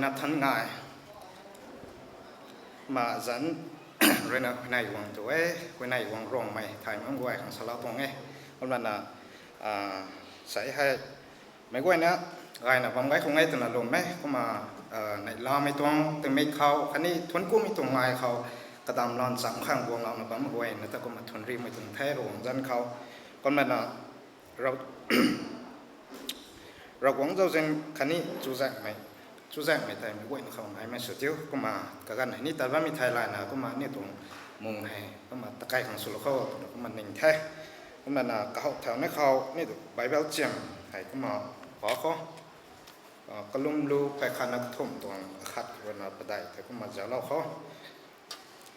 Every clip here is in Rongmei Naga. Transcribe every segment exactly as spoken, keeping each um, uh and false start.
Napthan Ngai. Ma zanc ruina Huayney Guang tu e, Huayney Guang Rongmei thay mak guay khang salou tuang e. Kumna na, ah, sei hei, meic guayna gayna bam gay khang e twna lwm e, kumna, ah, neihlamei tuang tingmik khou, khatni thuanc kumei tuang ngai khou, kadam lan cham khang guanglouna bam guayna ta kumna thuanc rimei tuang the, Ravguangc zanc khou. Kumna na, Rav-, Ravguangc zauzian khatni chuzaenghmei, chuzaenghmei tei meic guayna khou naimei sw diu, kumna kaganv hei ni tat bammei thei layna, kumna aniu tuang mung hei, kumna takai khang swlou khou, twna kumna ning the. Kumna na kahaw thau ni khou, ni tu Bible chiam hei kumna pa khou, ah, kalum lu phay khatna kathumh tuang akhat khou ruina padeih thei kumna zauclou khou.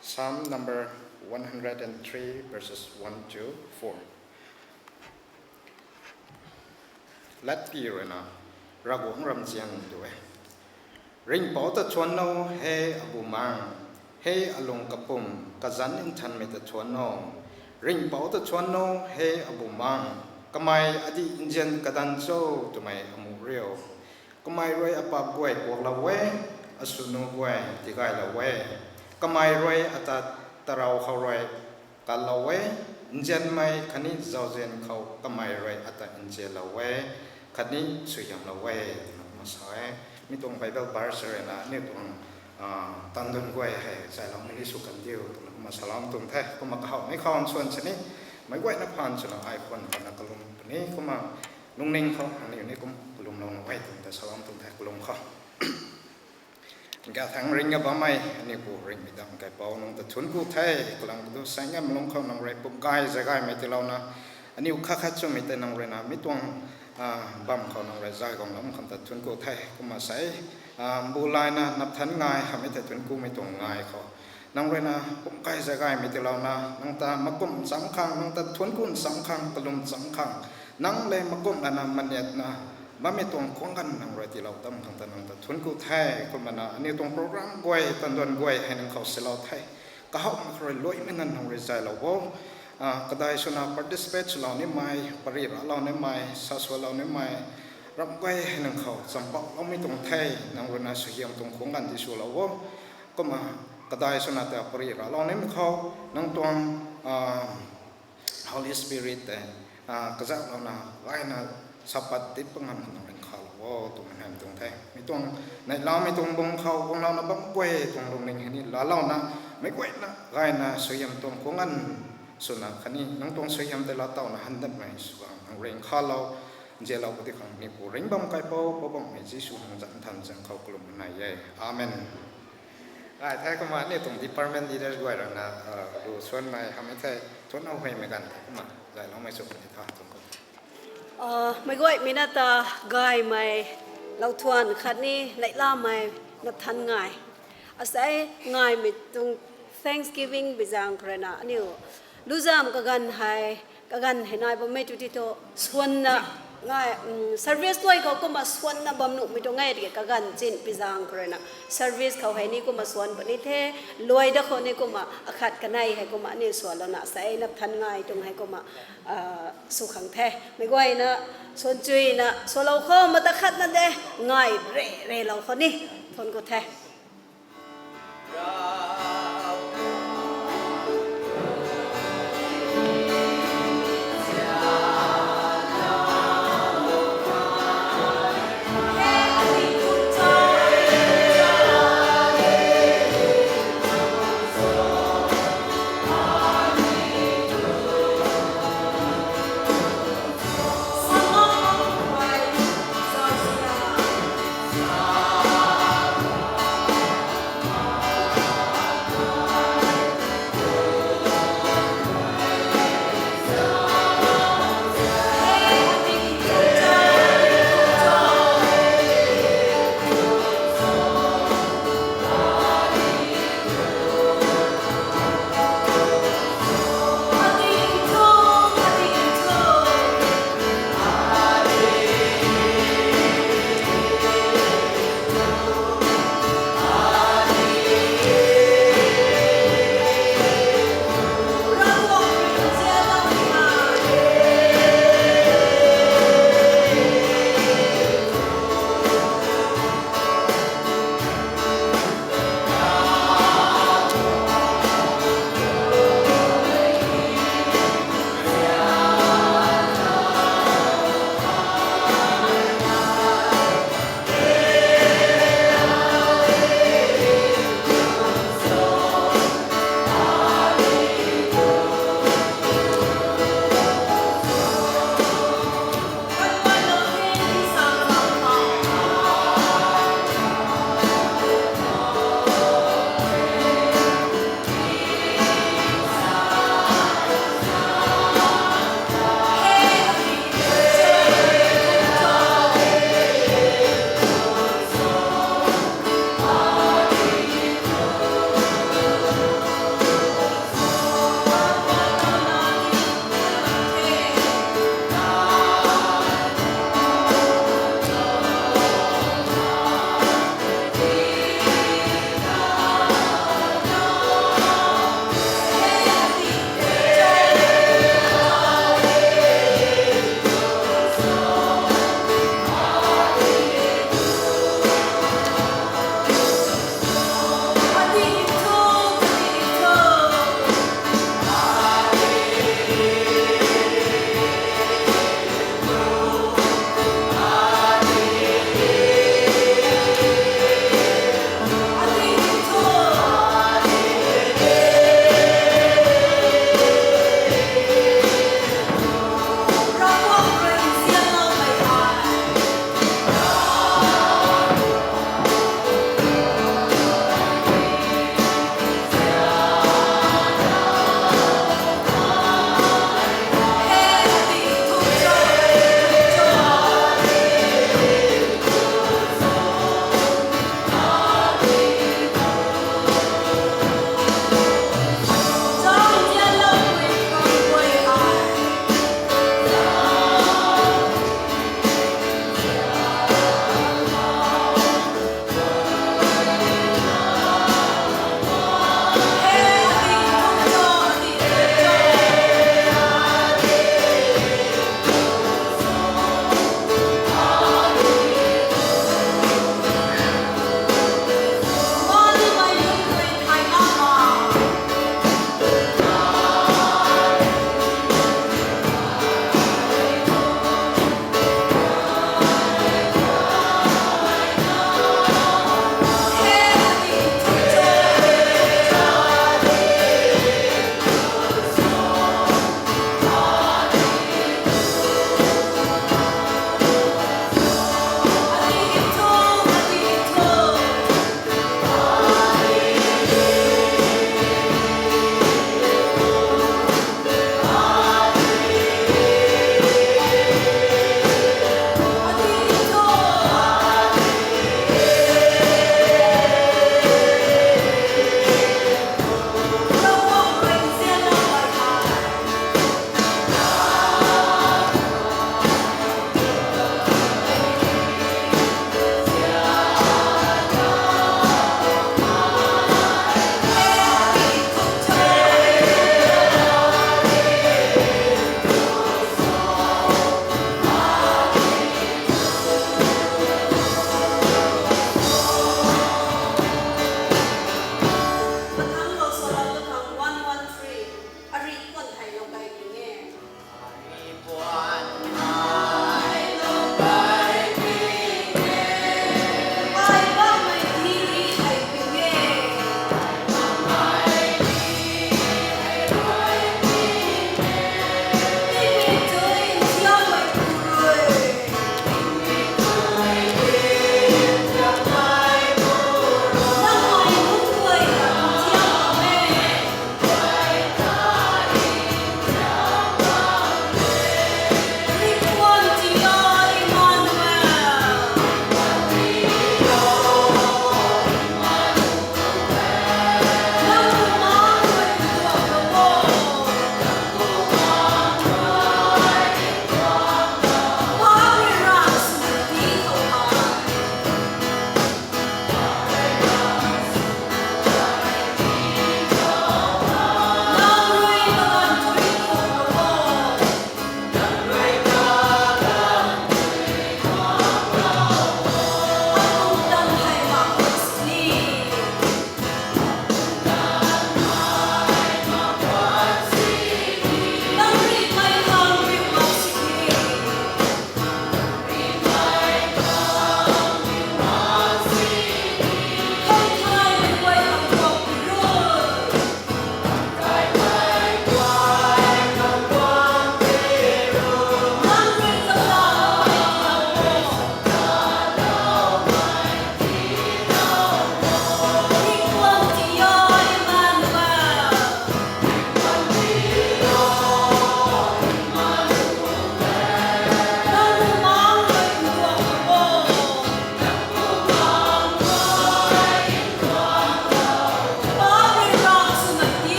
Psalm number one hundred and three, verses one to four. Latpi ruina, Ravguangc ramzian tu e. Ringhpouc ta thuanc o, he Abumaengh, he alung kapwm, kazanc nthanmei ta thuanc o. Ringhpouc ta thuanc o, he Abumaengh, kamei adih nzian kadan cho twmei amuh riu. Kamei rui apap guay kuaklou e, aswnu guay tigaylou e. Kamei rui ata tarou khou rui katlou e, nzianmei khatni zauzian khou kamei rui ata nzianlou e, khatni suaihiamlou e, twna kumna sa e. Mi tuang Bible verse ruina aniu tuang, ah, tandun guay hei zayloumei ni sw kan diu, twna kumna salou tuang the. Kumna kahawmei khou nsuan sini, meic guayna phaan swna ai khwan pana kalum puni, kumna lungning khou aniu ni kum kalumlouna e twmei ta salou tuang the, kalum khou. Gathang ringna bammei aniu Pu ringhmei dam kaipouc, nang ta thuanc ku the, kalam kadu saengam lung khou nang rui pum gay zay gaymei tiilouna, aniu khat khat swmei tei nang ruina mi tuang, ah, bam khou nang rui zay guang lam khang ta thuanc ku the, kumna sei, ah, mbu layna Napthan Ngai hamhmei tei thuanc kumei tuang ngai khou nang ruina pum gay zay gaymei tiilouna, nang ta makumh cham khang, nang ta thuanc ku cham khang, kalum cham khang, nang le makumh lana maniatna bammei tuang khwang ganv nang rui tiilou tam khang ta nang ta thuanc ku the. Kumna na aniu tuang program guay, tandun guay hei nang khou silou the. Kahawmei khou rui luaimei nganv nang rui zaylou o. Ah, kadai swna participate swlou nimei, pary raclou nimei, sa swlou nimei, ram guay hei nang khou champouhloumei tuang the, nang ruina suaihiam tuang khwang ganv di swlou o. Kumna kadai swna ta pary raclou nimei khou, nang tuang, ah, Holy Spirit tei, ah, kazauhlouna gayna sapat dip pa ngam nang ringkhalou o twmei nam tuang the. Mi tuang neihlamei tuang bung khou guanglouna bam guay tuang lungning hei ni laalouna, meic guayna gayna suaihiam tuang khwang ganv swna khatni nang tuang suaihiam tei laatowna han datmei sw khang nang ringkhalou, nzianlou pu di khang ni Pu ringh bam kaipouc, Poubauhmei Jisu hang zanc nthan zaeng khou kalum nai e. Amen. Ai the kumna aniu tuang department leaders guay ruina, ah, lu suanmei hamhmei thei thuanc o huaymei ganv the kumna zayloumei sw puni tha tuang khou. Ah, meic guaymei na ta gaymei, lou thuan khatni neihlamei Napthan Ngai. Asei ngaimei tuang Thanksgiving bi zaeng khou ruina aniu luzam kaganv hei, kaganv hei nai bammei tu ti thu suanna ngai, mm, service luai khou kumna suanna bam nuhmei tuang e tiki kaganv chin bi zaeng khou ruina service khou hei ni kumna suan puni the, luai da khou ni kumna akhat kanei hei kumna aniu suanlouna sei Napthan Ngai tuang hei kumna, ah, sw khang the. Meic guayna suan chuyna sualou khou mata khatna de ngai re, relou khou ni thuanc ku the.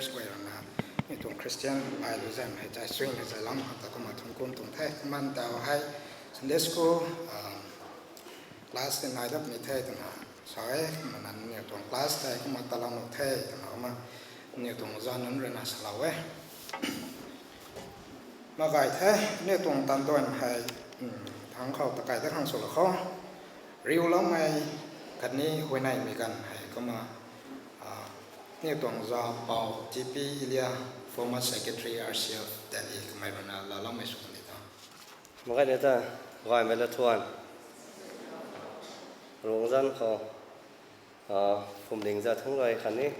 Guay rana, mi tuang Christian Bible zam hei chai swing hei chai lam hata kumna thun kum tuang the. Kuman tau hei Sunday school class te nai dap ni the twna sa e. Kumna niw tuang class te kumna talam nuh the twna kumna niw tuang zan nunc rui na salou e. Makai the, niw tuang tan tuan hei thang khou takai ta khang sw la khou. Riuloumei khatni huayneymei ganv hei kumna niw tuang za pou T P Elia, former secretary R C F Delhi kamei rui na laaloumei sw kan di ta. Makai ni ta, gaymei la thuan. Ruang zan khou, phuamling za thang rui khatni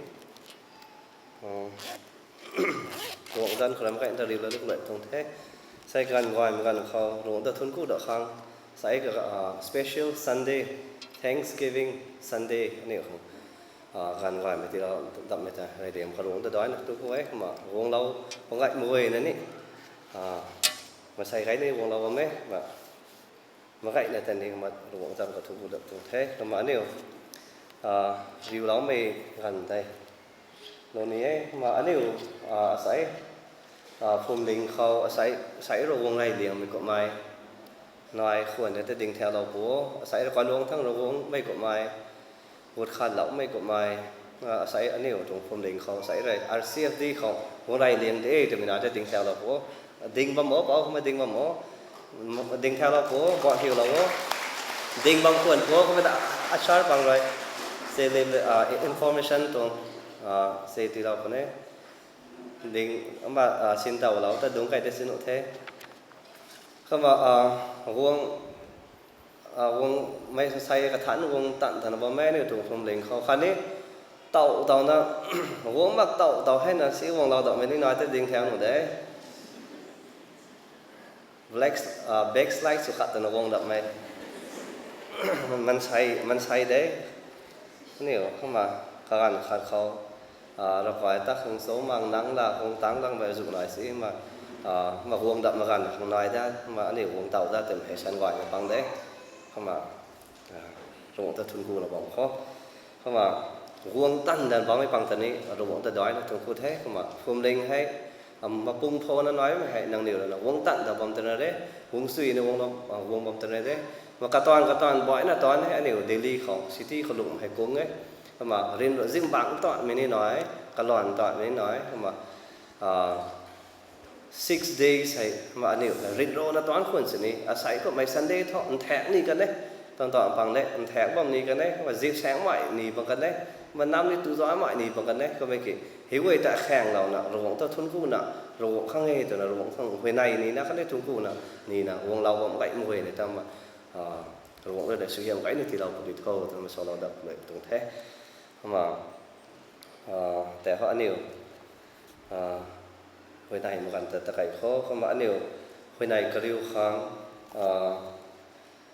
ruang zan khou ram kai ta riu la luk lei tuang the. Sei ganv gaymei ganv khou ruang ta thun ku da khang. Sei ka special Sunday, Thanksgiving Sunday aniu khang ganv gaymei tiilou dammei ta rey diam khou ruang ta daina tu ku e kumna guanglou, guang gay mei na ni. Masei kai ni guanglou bam e, ma, makai na ta ni kumna ruang zan khou thun ku da tuang the. Kumna aniu riuloumei ganv tei lou ni e, kumna aniu asei phuamling khou asei, asei rui guang rey liangmei kummei nai khwan ta ding thaulou pu, asei rui kaluang thang rui guangmei kummei, gut khatloumei kummei, asei aniu tuang phuamling khou asei rui R C F D khou guang rey liang de twmei na ta ding thaulou pu. Ding bam o, pou kumna ding bam o. Ding thaulou pu, bot hiulou o. Ding bam khwan pu kumna ta achar pang rui se lim information tuang se tiilou puni. Ding kumna sin taulou ta dungc kai ta sin nuh the. Kumna guang, guangmei sei kathan guang tan tana bammei aniu tuang phuamling khou khatni taw tawna guang mak taw taw hei na si guanglou dammei ni nai ta ding thau nuh de. Black, backslide sw khat tana guang dammei mansei, mansei de. Aniu kumna kaganv khat khou ravkai ta khang cho mang nang la guang tang langmei azuh nai si ma, ma guang dap ma ganv khang nai da, ma aniu guang taw da twmei hei san gaymei pang de. Kumna ruang ta thun ku na bam khou. Kumna guang tan dan bammei pang ta ni ruang ta daina thun ku the. Kumna phuamling hei mapung phouna naimei hei nangniw rui na guang tan da bam tana re, guang sui na guang, guang bam tana de. Ma kataanv kataanv baihna taanv hei aniu Delhi khou, city khou lum hei kung e. Kumna ryanra zingbangc taanvmei ni nai, kaluan taanvmei ni nai. Kumna six days hei kumna aniu ryanrana taanv khwan sini asei kummei Sunday thu nthaek ni kan e. Tan tan pang le nthaek bam ni kan e, kumna zip saengmei ni bam kan e, kumna nam ni tu zaymei ni bam kan e. Kummei ki hei guay ta khaenglouna ruang ta thun ku na, ruang khang e twna ruang khang huayney nina khatni thun ku na nina guanglou bam gay mei guay ni ta ma ruang rui na suaihiam gay ni tiilou pu di tho twna salou dap lei tuang the. Kumna tei khou aniu huayney ma ganv ta takai khou, kumna aniu huayney kariu khang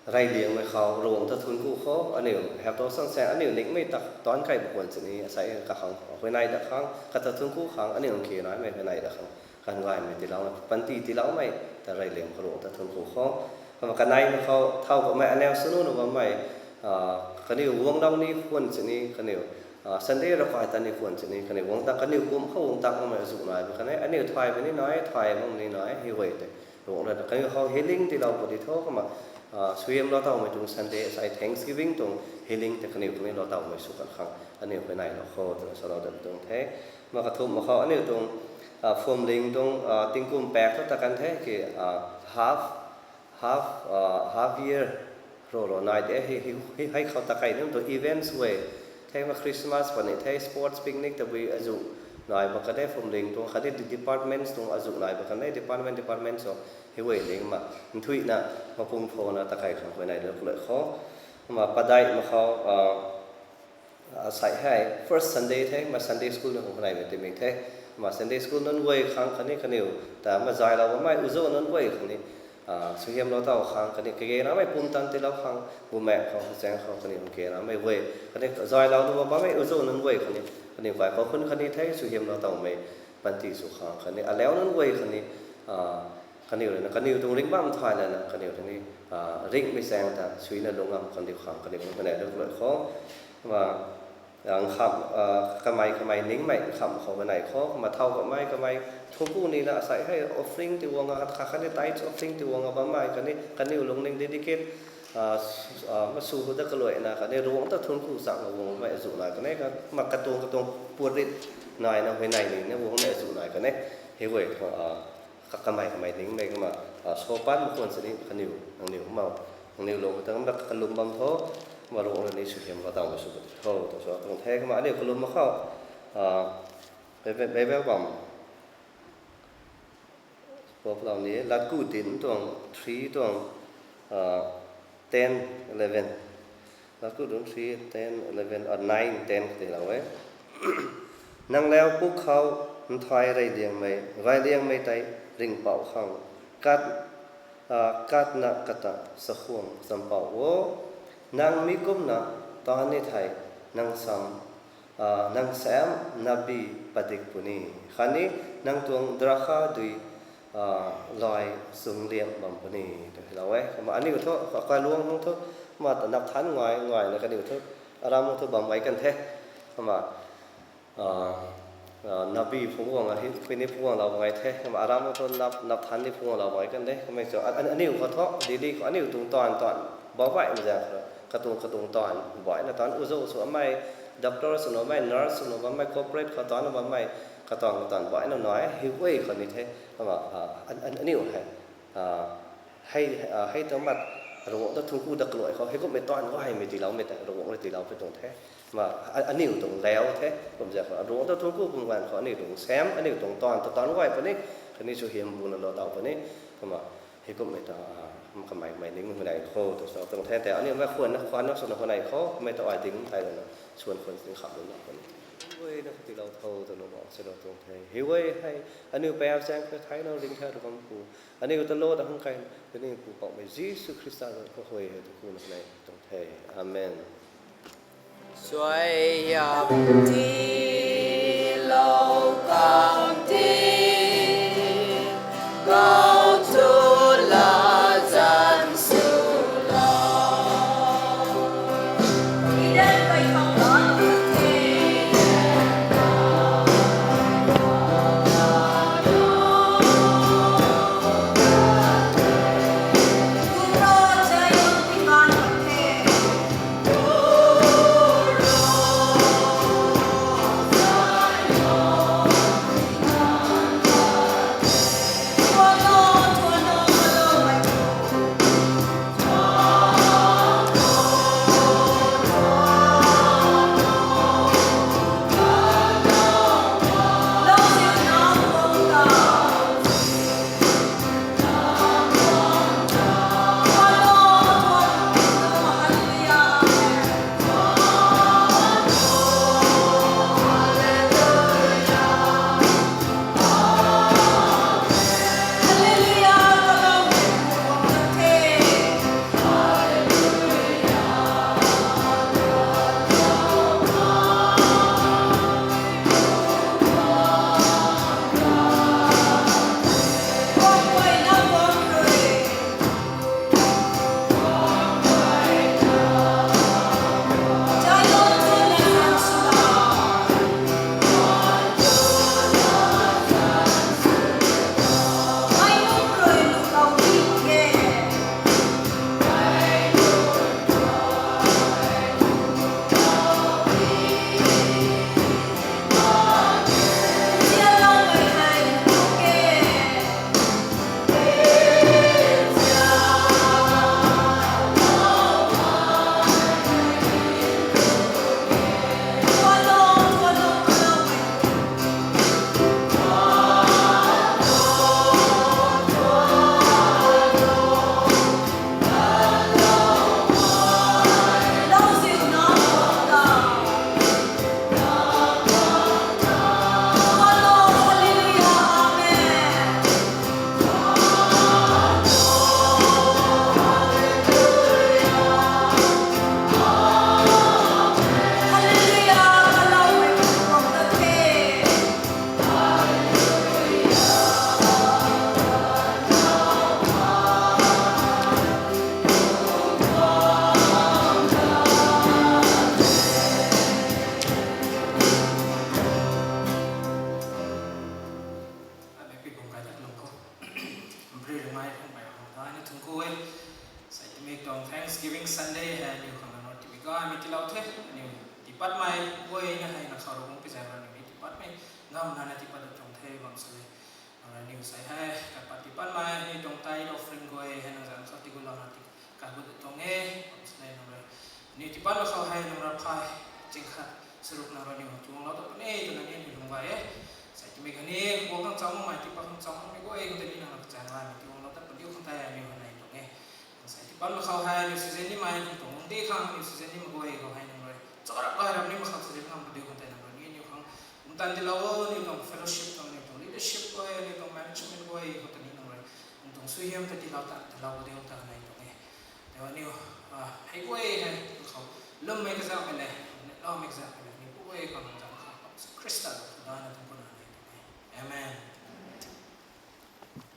rey liangmei khou ruang ta thun ku khou aniu heptou sang saeng aniu ningmei ta taanv kai bu khwan sini asei kakhang huayney da khang kata thun ku khang aniu nkhanaimei huayney da khang ganv gaymei tiilouna panty tiiloumei ta rey liang khou ruang ta thun ku khou. Kumna kaneimei khou thau kummei aniu swnu na bammei kaniw guanglou ni khwan sini kaniw Sunday ravkai ta ni khwan sini kaniw guang ta kaniw kum khou guang ta kummei azuh nai bam kan e, aniu thay bam ni nai, thay bam ni nai, hei guay tei ruang rui na kaniw khou healing tiilou pu di tho. Kumna suaihiam lou tawmei tuang Sunday asei Thanksgiving tuang healing tei kaniw khang ni lou tawmei sw kan khang aniu huayneylou khou twna salou dat tuang the. Ma kathumh ma khou aniu tuang phuamling tuang tingkum paek thu ta kan the ki half, half, half year rou rou nai de, hei khou ta kai nunc tuang events guay, thei ma Christmas puni the, sports picnic tabui azuh nai bam kan e, phuamling tuang khatni departments tuang azuh nai bam kan e, department, department sw hei guay ling ma nthuihna mapung phouna ta kai khang huayney lou ku lei khou. Ma padeih ma khou asei hei first Sunday the, ma Sunday school na khou huayneymei timik the. Ma Sunday school nunc guay khang khatni kaniw ta ma zaylou bammei uzo nunc guay khang ni suaihiam lou taw khang khatni kagenamei pumtan tiilou khang bumaeng khou chaeng khou kaniw kagenamei guay khatni zaylou tu bammei uzo nunc guay khang ni kaniw kai khou khun khatni the suaihiam lou tawmei panty sw khang khatni alauc nunc guay khang ni kaniw rui na kaniw tuang ringh bam thay lana kaniw rui ni ringhmei chaeng ta suina lung ngam kaniw khang kaniw huayney lou ku lei khou. Ma Nkham, kamei kamei ningmei nkham khou kanei khou, kumna thow kamei kamei thungku nina asei hei offering ti guang a, khatni tithes offering ti guang a bammei khatni kaniw lungning dedicate, masw hu dat kaluaina khatni Ruangc ta thungku chang guangmei azuh nai kan e, kumna katuang katuang puat rit naina huayney nina guangmei azuh nai kan e. Hei guay thu, kamei kamei ningmei kumna, sopan mak khwan sini kaniw, nangniw kumna, nangniw lou ta kumna kalum bam tho, kumna Ruangc rui ni suaihiam khou tangv sw puni tho twna sa tuang the. Kumna aniu kalum mak khou, Bible bam, pulou ni, Latku Dinc tuang three tuang, ten, eleven. Latku Dinc three, ten, eleven, nine, ten kati lou e. Nang lau puk khou nthai reyliangmei, reyliangmei tei ringhpouc khang, kat, katna kata chakhwang champouc o. Nang mi kumna taan ni thei, nang sam, nang sam nabi padik puni, khatni nang tuang drakha dui lai chungliam bam puni, twna lou e. Kumna aniu thu, kaluang hang thu, kumna ta nap than ngai ngaina kaniw thu, aram thu bam gay kan the. Kumna, nabi phungc guang a, hei, khuini phungc guang lou bam gay the. Kumna aram thu nap, nap than ni phungc guang lou bam gay kan de. Kummei chu, aniu khou thu, didi khou aniu tuang taanv taanv, bam baihmei zaeng khou, katuang katuang taanv baihna taanv, uzo sw bammei, doctor swna bammei, nurse swna bammei, corporate khou taanv bammei, katuang katuang baihna nai, hei guay khou ni the. Kumna, aniu hei, hei, hei tuang mat, Ruangc ta thungku dat kaluai khou, hei kummei taanv gaymei tiiloumei tei, Ruangc rui tiilou pui tuang the. Kumna, aniu tuang lau the, kum zaeng khou, Ruangc ta thungku pum ganv khou, aniu tuang sam, aniu tuang taanv, ta taanv gay puni, khatni suaihiam buna lou daw puni, kumna, hei kummei ta, kamei kamei ningmei huayney khou, twna sa tuang the, tei aniu mei khwan, khwan na swna huayney khou, kummei ta ai ding thei lana, swan khwan sini kham lou na puni. Hei guay na khou tiilou tho, twna bam salou tuang the. Hei guay hei, aniu pap zaeng khou theilou ring the, Ravguangc pu. Aniu ta lou ta hang kai, kaniw Pu Poubauhmei Jisu Khrista zanc khou huay hei tu kuna nei tuang the. Amen. Suaihiam tiilou kang ti, kau thu la zan swlou. Thanksgiving Sunday hei aniu khang nang rui tibi gaymei tiilou the. Aniu tiipatmei guayna hei nang khou Ravguangc pi zaeng rui aniu ni tiipatmei ngam nana tiipat da tuang the bam sw le. Nang rui aniu sei hei kaipat tiipatmei aniu tuang tithe offering guay hei nang zanc khou tiigulouna ti kaipat da tuang e bam sw le nang rui. Aniu tiipatmei khou hei nang rui phay ching khat saruk nang rui aniu tuanglou ta puni twna ni aniu lung gay e. Sei timei khatni guang khang cham makmei tiipat khang cham makmei guay khang tei ni nang rui kachang gaymei tuanglou ta puni khang tei aniu hei nai tuang e. Sei tiipatmei khou hei aniu season nimei tuang lungdi khang aniu season nimei guay khou hei nang rui charap gay ram nimei khang season ngam puni khang tei nang rui ni aniu khang bumtan tiilou o, aniu tuang fellowship tuang, aniu tuang leadership guay, aniu tuang management guay khou tei ni nang rui aniu tuang suaihiam ta tiilou ta tiilou di ta nai tuang e. Tei aniu hei guay hei khou lummei kazauhmei le, loumei kazauhmei le, aniu guay khou nang zanc khou Khrista ta dana tuang kuna nai tuang e. Amen.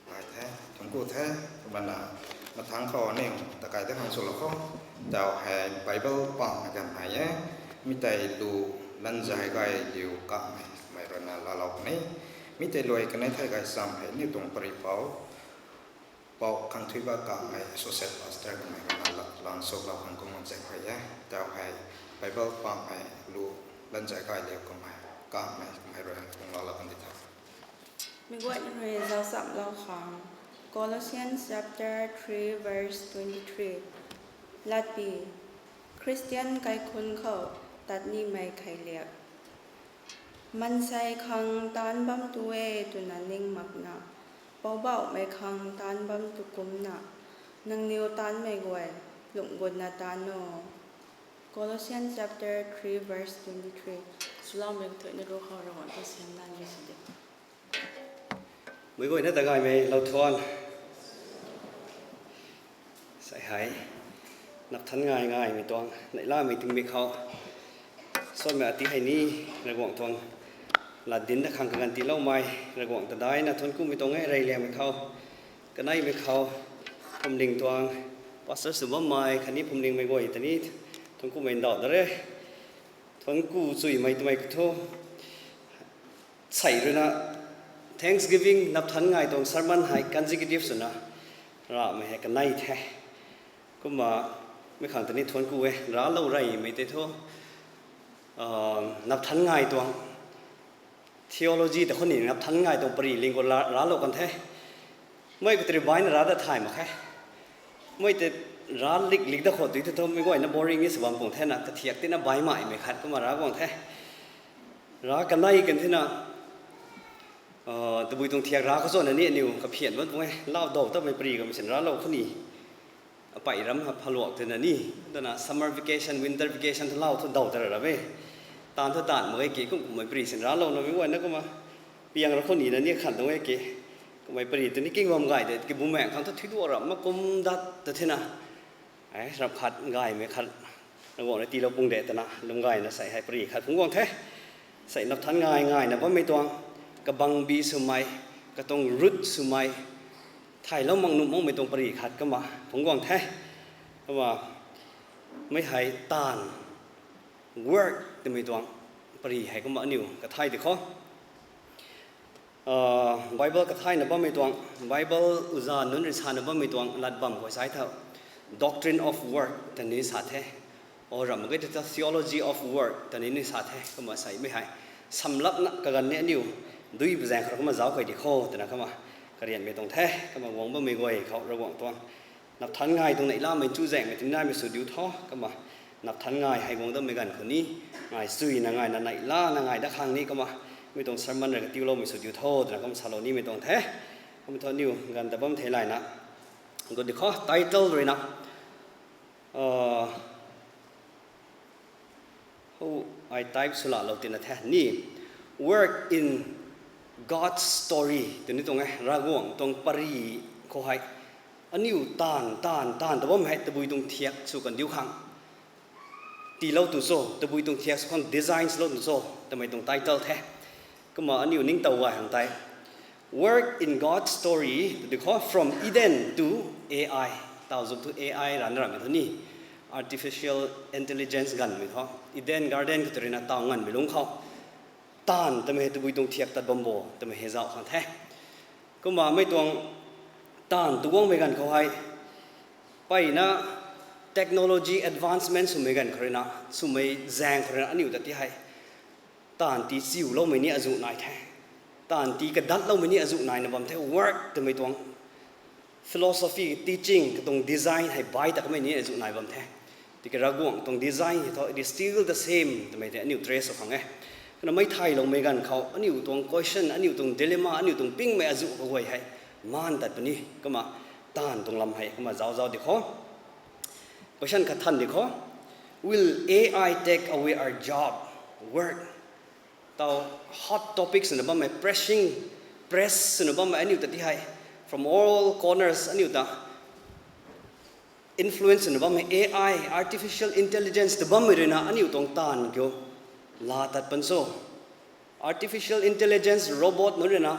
Ai the, thuanc ku the, kumna mathangc khou aniu takai de khang swlou khou, tau hei Bible pang na ganv hei e, mi tei lu lanzai gay liu kamei mei rui na laalou puni, mi tei luai kanei thei gay cham hei aniu tuang paripouc, pou khang thui ba kamei associate pastor kamei rui na la- lan swlou khang kumna zek hei e, tau hei Bible pang hei lu lanzai gay liu kamei, kamei kamei rui na kung laalou kan di tha. Mi guay rui zauchamlou khang, Colossians chapter three verse twenty-three. Latpi, Khristian kaikhunc khou tat nimei kheiliak, maansei khang taanc bam tu e twna ning makna, Poubauhmei khang taanc bam tu kumcna, nangniw taancmei guay, lungc gutna taanc o. Colossians chapter three verse twenty-three. Swloumei kathuicna ruc khou Ravguangc ta siamna ni sw di. Meic guayna ta gaymei lou thuan. Sei hei, nap thanc ngai ngaymei tuang neihlamei tingmik khou, suanmei ati hei ni, Ravguangc tuang latdinc ta khang kaganv tiiloumei, Ravguangc ta daina thuanc kumei tuang e, reyliangmei khou, kaneimei khou, phuamling tuang, pastor sw bammei khatni phuamlingmei guay ta ni, thuanc kumei ndauh da re. Thuanc ku chuimei twmei kathu, sei rui na, Thanksgiving nap thanc ngai tuang sermon hei consecutive swna, ramei hei kanei the. Kumna, mi khang ta ni thuanc ku e, raclou reymei tei thu, nap thanc ngai tuang theology ta khou ni nap thanc ngai tuang pary ling khou la- raclou kan the. Mei khou tei baina rac dat thay mak khe. Mei tei rac lik lik dat khou tui tei thu meic guayna boring ni sw bam pung thena, kathiak tina baihmei khat kumna rac guang the. Rac kanei kan thena, tabui tuang thiak rac khou zana ni aniu kaphian bam pung e, lau daw tamei pary kamei sin raclou khou ni. Apei ram phaluak twna ni, twna summer vacation, winter vacation thu lau thu daw ta ra ra e. Taanv thu taanv mak e ki, kum kummei pary sin raclouna meic guayna kumna piang ra khou nina ni khan tuang e ki. Kummei pary tw ni king bam gay de ki, bumaengc khang thu thuiduak ram mak kum dat ta thena, rap khat gaymei khat, Ravguangc rui tiilou pung de twna lwm gayna sei hei pary khat phungc guang the. Sei nap thanc ngai ngaina bammei tuang, kabangbi swmei, katuang root swmei, thaylou mak nuh makmei tuang pary khat kumna phungc guang the. Kumna, mei hei taanv, work twmei tuang pary hei kumna aniu kathay di khou, Bible kathay na bammei tuang, Bible uza nunc rui sa na bammei tuang lat bam khou sai tha, doctrine of work ta ni sa the. O ram mak ge ta theology of work ta ni ni sa the. Kumna sei mei hei samlapna kaganv ni aniu dui pazaeng khou kumna zauc key di khou twna kumna karianmei tuang the. Kumna guang bammei guay khou Ravguangc tuang nap thanc ngai tuang neihlamei chuzaenghmei tini naimei sw diu tho. Kumna nap thanc ngai hei guang dammei ganv khou ni, ngai chuina ngaina neihlana ngai dat khang ni kumna mi tuang sermon rui katiuloumei sw diu tho twna kumna salou nimei tuang the. Kumna thu aniu ganv ta bam thei layna, gut di khou title rui na, how ai type swlalou tina the ni, Work in God's Story twni tuang e, Ravguangc tuang pary khou hei aniu taanv taanv taanv ta bam hei tabui tuang thiak sw kan diu khang tiilou tu cho, tabui tuang thiak sw khang design swlou tu cho twmei tuang title the. Kumna aniu ningtow gay hang tei, Work in God's Story tw di khou, From Eden to A I. Taw zuk thu A I rana ramei thu ni, artificial intelligence ganvmei thu, Eden Garden khou tw rui na taw nganvmei lungc khou, taanv twmei hei tabui tuang thiak tat bam bo twmei hei zauc khang the. Kumna mei tuang taanv tu guangmei ganv khou hei, mpeyna Technology advancement swmei ganv khou ruina, swmei zaeng khou ruina aniu ta ti hei, taanv tii chiuloumei ni azuh nai the. Taanv tii kadatloumei ni azuh naina bam the. Work twmei tuang philosophy, teaching katuang design hei bai ta kamei ni azuh nai bam the. Tiki Ravguangc tuang design hei thu, it is still the same twmei tei aniu trace sw khang e. Kana mei thayloumei ganv khou aniu tuang question, aniu tuang dilemma, aniu tuang pingmei azuh kaguay hei maan tat puni. Kumna taanv tuang lam hei kumna zauc zauc di khou. Question khat than di khou. Will A I take away our job, work? Tau hot topics swna bammei, pressing, press swna bammei aniu ta ti hei, from all corners aniu ta influence swna bammei A I, artificial intelligence ta bammei ruina aniu tuang taanv kiu laa tat pan cho? Artificial intelligence, robot nunc ruina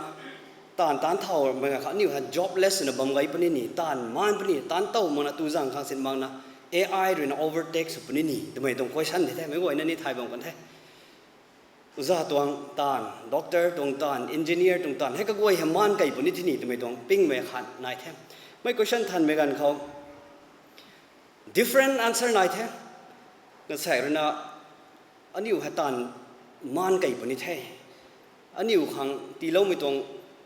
taanv taanc thaumei ganv khou aniu hei jobless swna bam gay puni ni, taanv maan puni, taanc tow makna tu zaeng khang sin makna A I ruina overtake sw puni ni twmei tuang question tei the, meic guayna ni thay bam kan the. Uza tuang taanv, doctor tuang taanv, engineer tuang taanv hei kaguay hei maan kei puni thi ni twmei tuang pingmei khat nai the. Mei question thanmei ganv khou different answer nai the. Ganvsaekc ruina aniu hei taanv maan kei puni the. Aniu khang tiiloumei tuang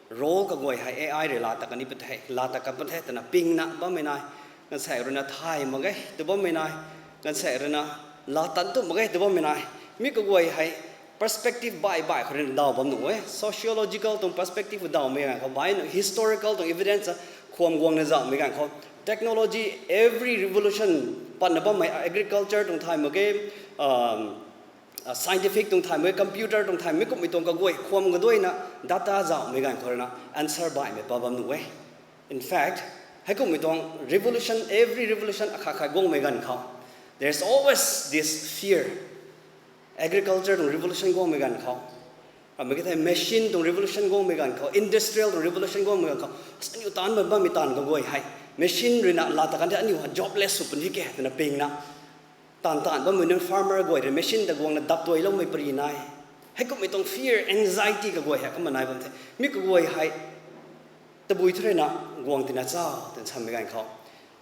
role kaguay hei A I rui laa tat kan ni pat the, laa tat kan pat the twna pingna bammei nai. Ganvsaekc ruina thay mak ge tw bammei nai. Ganvsaekc ruina laa tat tu mak ge tw bammei nai. Mi kaguay hei perspective baih baih khou ruina daw bam nuh e. Sociological tuang perspective khou dawmei ganv khou, baih nuh historical tuang evidence khwam guangna zauhmei ganv khou, technology, every revolution, patna bammei agriculture tuang thay mak ge, scientific tuang thay mak ge, computer tuang thay mak ge, kummei tuang kaguay khwam kaduaina data zauhmei ganv khou ruina answer baihmei pa bam nuh e. In fact, heikumhmei tuang revolution, every revolution akhat khat guangmei ganv khou, there is always this fear. Agriculture tuang revolution guangmei ganv khou, ramei ka thei machine tuang revolution guangmei ganv khou, industrial tuang revolution guangmei ganv khou, aniu taanc bam bammei taanv kaguay hei machine ruina laa tat kan the, aniu hei jobless sw puni ke twna pingna taanv taanc bammei nunc farmer guay rui machine ta guangna dap tuailoumei pary nai. Heikumhmei tuang fear, anxiety kaguay hei kumna nai bam the. Mi kaguay hei tabui thu ruina guang tina cha twna samei ganv khou,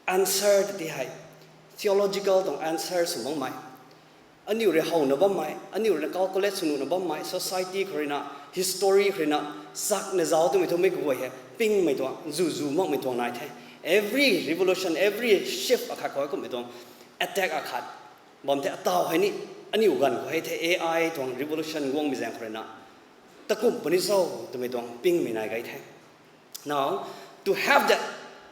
answer ta ti hei theological tuang answer sw makmei, aniu rui howna bammei, aniu ruina calculate sw nuhna bammei, society khou ruina, history khou ruina sakna zauc twmei thu mi kaguay hei pingmei tuang zuzu makmei tuang nai the. Every revolution, every shift akhat khou kumhmei tuang attack akhat bam the. Ataw hei ni aniu ganv khou hei the, A I tuang revolution guangmei zaeng khou ruina takum puni cho twmei tuang pingmei nai gay the. Now, to have the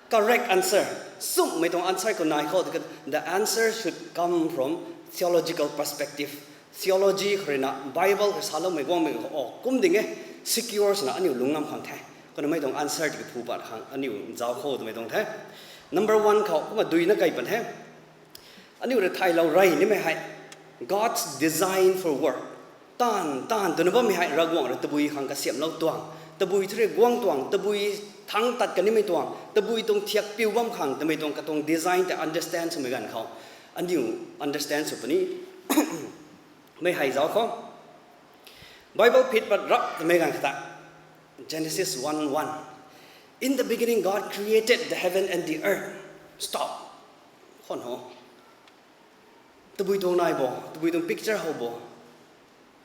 correct answer, sumhmei tuang answer khou nai khou, the answer should come from theological perspective. Theology khou ruina, Bible khou saloumei guangmei khou, o, kum ding e, secure swna aniu lung ngam khang the. Kumna mei tuang answer tiki phu pat khang aniu zauc khou twmei tuang the. Number one khou kumna duina kei pan the. Aniu rui thaylou rey nimei hei, God's design for work. Taanv, taanv twna bammei hei Ravguangc rui tabui khang kasiamhlou tuang, tabui thu rui guang tuang, tabui thangc tat kanimei tuang, tabui tuang thiak piu bam khang twmei tuang katuang design tei understand swmei ganv khou, aniu understand sw puni. Mei hei zauc khou, Bible phit pat rap twmei ganv khou ta, Genesis one one. In the beginning, God created the heaven and the earth. Stop. Khwan ho. Tabui tuang nai bo, tabui tuang picture how bo.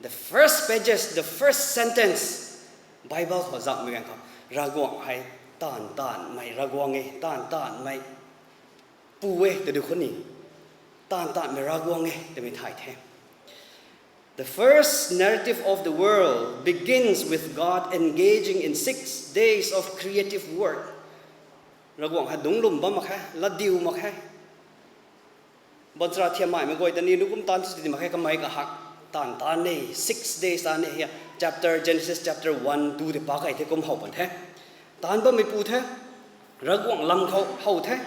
The first pages, the first sentence, Bible khou zauhmei ganv khou, Ravguangc hei taanv taanvmei Ravguangc e, taanv taanvmei pu e, tadiu khou ni, taanv taanvmei Ravguangc e twmei thay the. The first narrative of the world begins with God engaging in six days of creative work. Ravguangc hei dungc lwm bam mak khe, latdiu mak khe. Baanchara thiammaimei guay ta ni nuh kum taanv sw ti mak khe, kamei kahak taanv taanv e, six days taanv e, chapter, Genesis chapter one, two tei pa kei the, kum how pan the. Taanv bammeipu the, Ravguangc lam khou how the.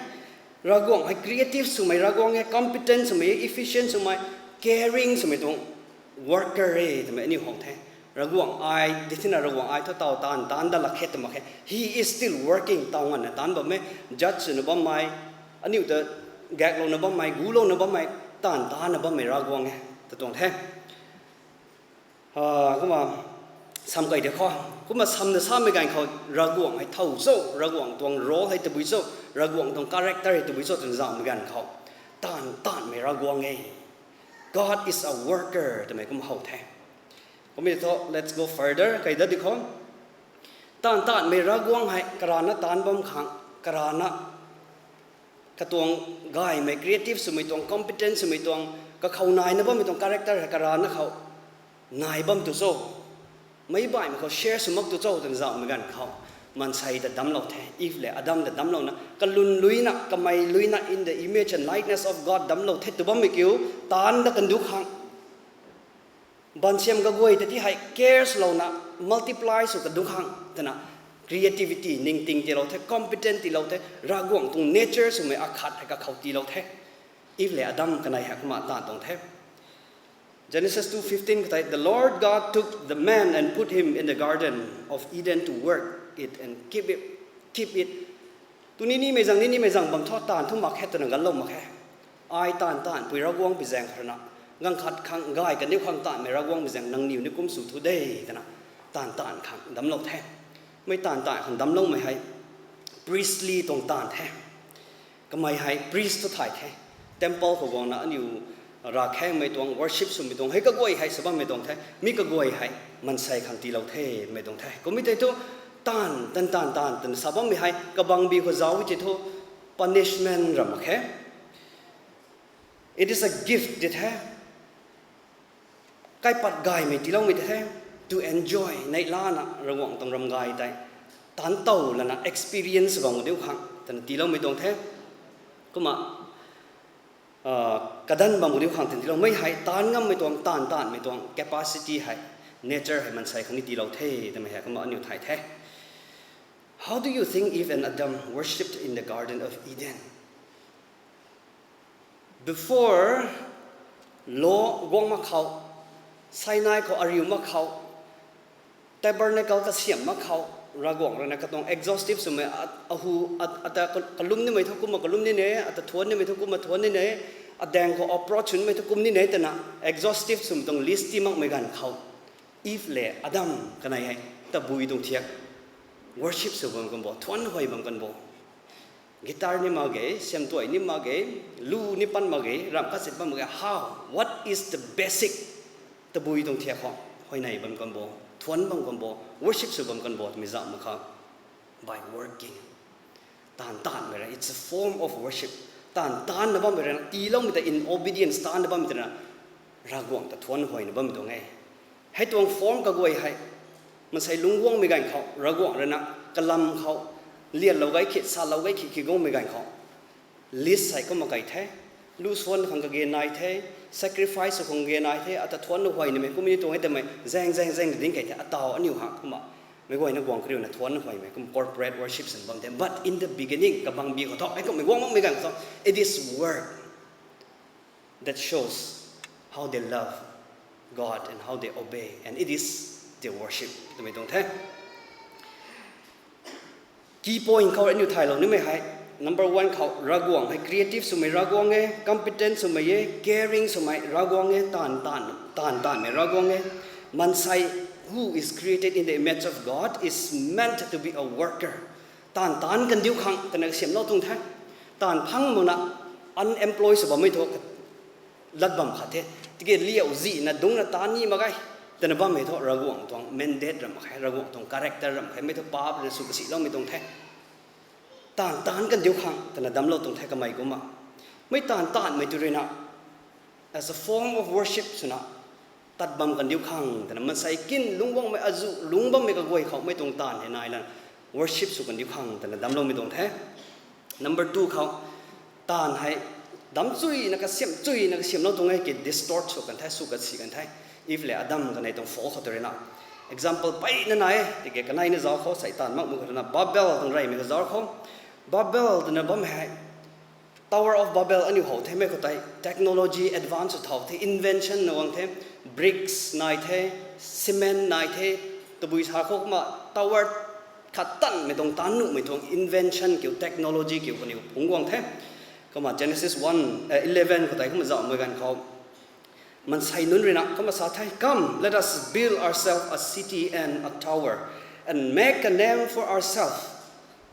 Ravguangc hei creative swmei Ravguangc e, competent swmei, efficient swmei, caring swmei tuang worker e twmei aniu how the. Ravguangc ai di thina, Ravguangc ai thu taw taanv taanv dat lak khe tw mak khe. He is still working, taw nganvna taanv bammei, judge swna bammei, aniu ta gaklouna bammei, gulouna bammei, taanv taanvna bammei Ravguangc e ta tuang the. Kumna sam kei de khou, kumna samna samei ganv khou Ravguangc hei thow cho, Ravguangc tuang role hei tabui cho, Ravguangc tuang character hei tabui cho twna zauhmei ganv khou, Taanv taanvmei Ravguangc e. God is a worker twmei kum how the. Kummei thu, let's go further. Kai dat di khou. Taanv taanvmei Ravguangc hei karana taanv bam khang, karana katuang gaymei, creative swmei tuang, competent swmei tuang, kakhou naina bammei tuang character hei karana khou nai bam tu cho, meic baihmei khou share sw mak tu cho twna zauhmei ganv khou, maansei ta damclou the, Eve le Adam ta damclouna, kalun luina, kamei luina, in the image and likeness of God damclou the tw bammei kiu, taanv dat kan duc khang, baansiam kaguay ta ti hei care swlouna, multiply sw kan duc khang twna, creativity, ningting tiilou the, competent tiilou the, Ravguangc tuang nature swmei akhat hei kakhou tiilou the. Eve le Adam kanei hei kumna taanv tuang the. Genesis two fifteen khou tei, the Lord God took the man and put him in the garden of Eden to work it and keep it, keep it. Tu ni nimei zang, ni nimei zang bam thu taanv thu mak khe twna ganlou mak khe. Ai taanv taanvpui Ravguangc pi zaeng khou rui na, ganv khat khang gay kaniw khang taanvmei Ravguangc pi zaeng nangniw ni kum sw thu de twna, taanv taanv khang damclou the. Mei taanv taanv khang damcloumei hei priestly tuang taanv the. Kamei hei priest thu thay the. Temple khou guangna aniu ravkhaengmei tuang, worship swmei tuang, hei kaguay hei sw bammei tuang the. Mi kaguay hei maansei khang tiilou the twmei tuang the. Kummei tei thu taanv, taanv, taanv, taanv, twna sa bammei hei kabangbi khou zauc e ti thu punishment ram mak khe. It is a gift di the. Kaipat gaymei tiiloumei tei the, to enjoy, neihlana Ravguangc tuang ram gay tei, taanc tow lana experience bam diu khang twna tiiloumei tuang the. Kumna, kadanv bam diu khang twna tiiloumei hei, taanc ngammei tuang, taanv taanvmei tuang capacity hei, nature hei maansei khang ni tiilou the twmei hei kumna aniu thay the. How do you think Eve and Adam worshipped in the Garden of Eden? Before law guang mak khou, Sinai khou ariu mak khou, tabernacle kasiamh mak khou, Ravguangc rui na katuang exhaustive swmei, ahu, ata kalum nimei thu kumna kalum ni ne, ata thuanc nimei thu kumna thuanc ni ne, adaeng khou approach nimei thu kum ni ne twna exhaustive swmei tuang list tii makmei ganv khou, Eve le Adam kanei hei tabui tuang thiak worship sw bam kan bo, thuanc huay bam kan bo. Guitar ni mak ge, siamtuay ni mak ge, lu ni pan mak ge, ramh kachit pan mak ge, how? What is the basic? Tabui tuang thiak khou huayney bam kan bo, thuanc bam kan bo, worship sw bam kan bo twmei zauh mak khou, by working. Taanv taanvmei rui, it's a form of worship. Taanv taanvna bammei rui na, tiiloumei ta in obedience taanvna bammei ta na, Ravguangc ta thuanc huayna bammei tuang e. Hei tuang form kaguay hei, maansei lungc guangmei ganv khou, Ravguangc rui na, kalam khou, lianlou gay khit, salou gay khit, khiguangmei ganv khou, list hei kumna kei the, lu suan khang kage nai the, sacrifice sw khang kage nai the, ata thuanc huay nimei kum ni tuang e twmei zaeng zaeng zaeng ding kei the, ataw aniu hang kumna, meic guayna guang kariuna thuanc huaymei kum corporate worship sin bam the. But in the beginning, kabangbi khou thu, hei kummei guang makmei ganv khou thu, it is word that shows how they love God and how they obey, and it is their worship twmei tuang the. Key point khou aniu thaylou nimei hei, number one khou, Ravguangc hei creative swmei Ravguangc e, competent swmei e, caring swmei Ravguangc e, taanv taanv, taanv taanvmei Ravguangc e. Maansei who is created in the image of God is meant to be a worker. Taanv taanv kandiu khang twna kasiamhlou tuang the. Taanv phang makna unemployed sw bammei thu lat bam khat the. Tiki liau zihna dungcna taanv ni mak ge twna bammei thu Ravguangc tuang mandate ram mak khe, Ravguangc tuang character ram mak khe, mei thu paap rui na sw kasiloumei tuang the. Taanv taanv kandiu khang twna damclou tuang the kamei kumna. Mei taanv taanvmei tu rui na, as a form of worship swna, tat bam kandiu khang twna maansei kin lungc guangmei azuh lungc bammei kaguay khou mei tuang taanv hei nai lana worship sw kandiu khang twna damcloumei tuang the. Number two khou, taanv hei dam chuyna kasiamh chuyna kasiamhlou tuang e ki distort sw kan the, sw kasi kan the. Eve le Adam kanei tuang fall khou tu rui na, example peyna nai e, tiki kaneina zauc khou sei taanv makmei khou rui na Babel tuang reymei khou zauc khou, Babel twna bammei hei Tower of Babel aniu how the, mei khou tei technology advance sw thau the, invention na guang the, bricks nai the, cement nai the, tabui sa khou kumna tower khat tanmei tuang taanv nuhmei tuang invention kiu, technology kiu kaniw phungc guang the. Kumna Genesis one, eleven khou tei kumna zauhmei ganv khou, maansei nunc rui na kumna sa the, Come, let us build ourselves a city and a tower, and make a name for ourselves.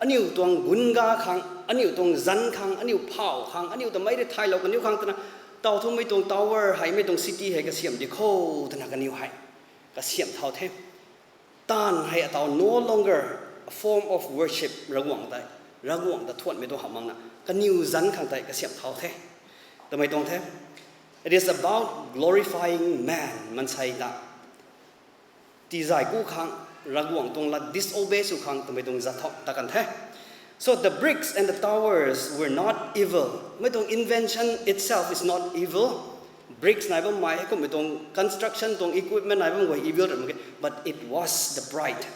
Aniu tuang gunga khang, Aniu tuang zanc khang, aniu phau khang, aniu ta mei rui thaylou kaniw khang twna, taw thumei tuang tower hei, mei tuang city hei kasiamh di kho twna kaniw hei kasiamh thau the. Taanv hei ataw no longer a form of worship, Ravguangc tei, Ravguangc ta thuanmei tuang hamh makna kaniw zanc khang tei kasiamh thau the twmei tuang the. It is about glorifying man, maansei ta tizay ku khang, Ravguangc tuang lat disobey sw khang twmei tuang zat tho ta kan the. So the bricks and the towers were not evil. Mei tuang invention itself is not evil. Bricks nai bammei, heikummei tuang construction tuang equipment nai bam guay evil ra mak ge, but it was the pride.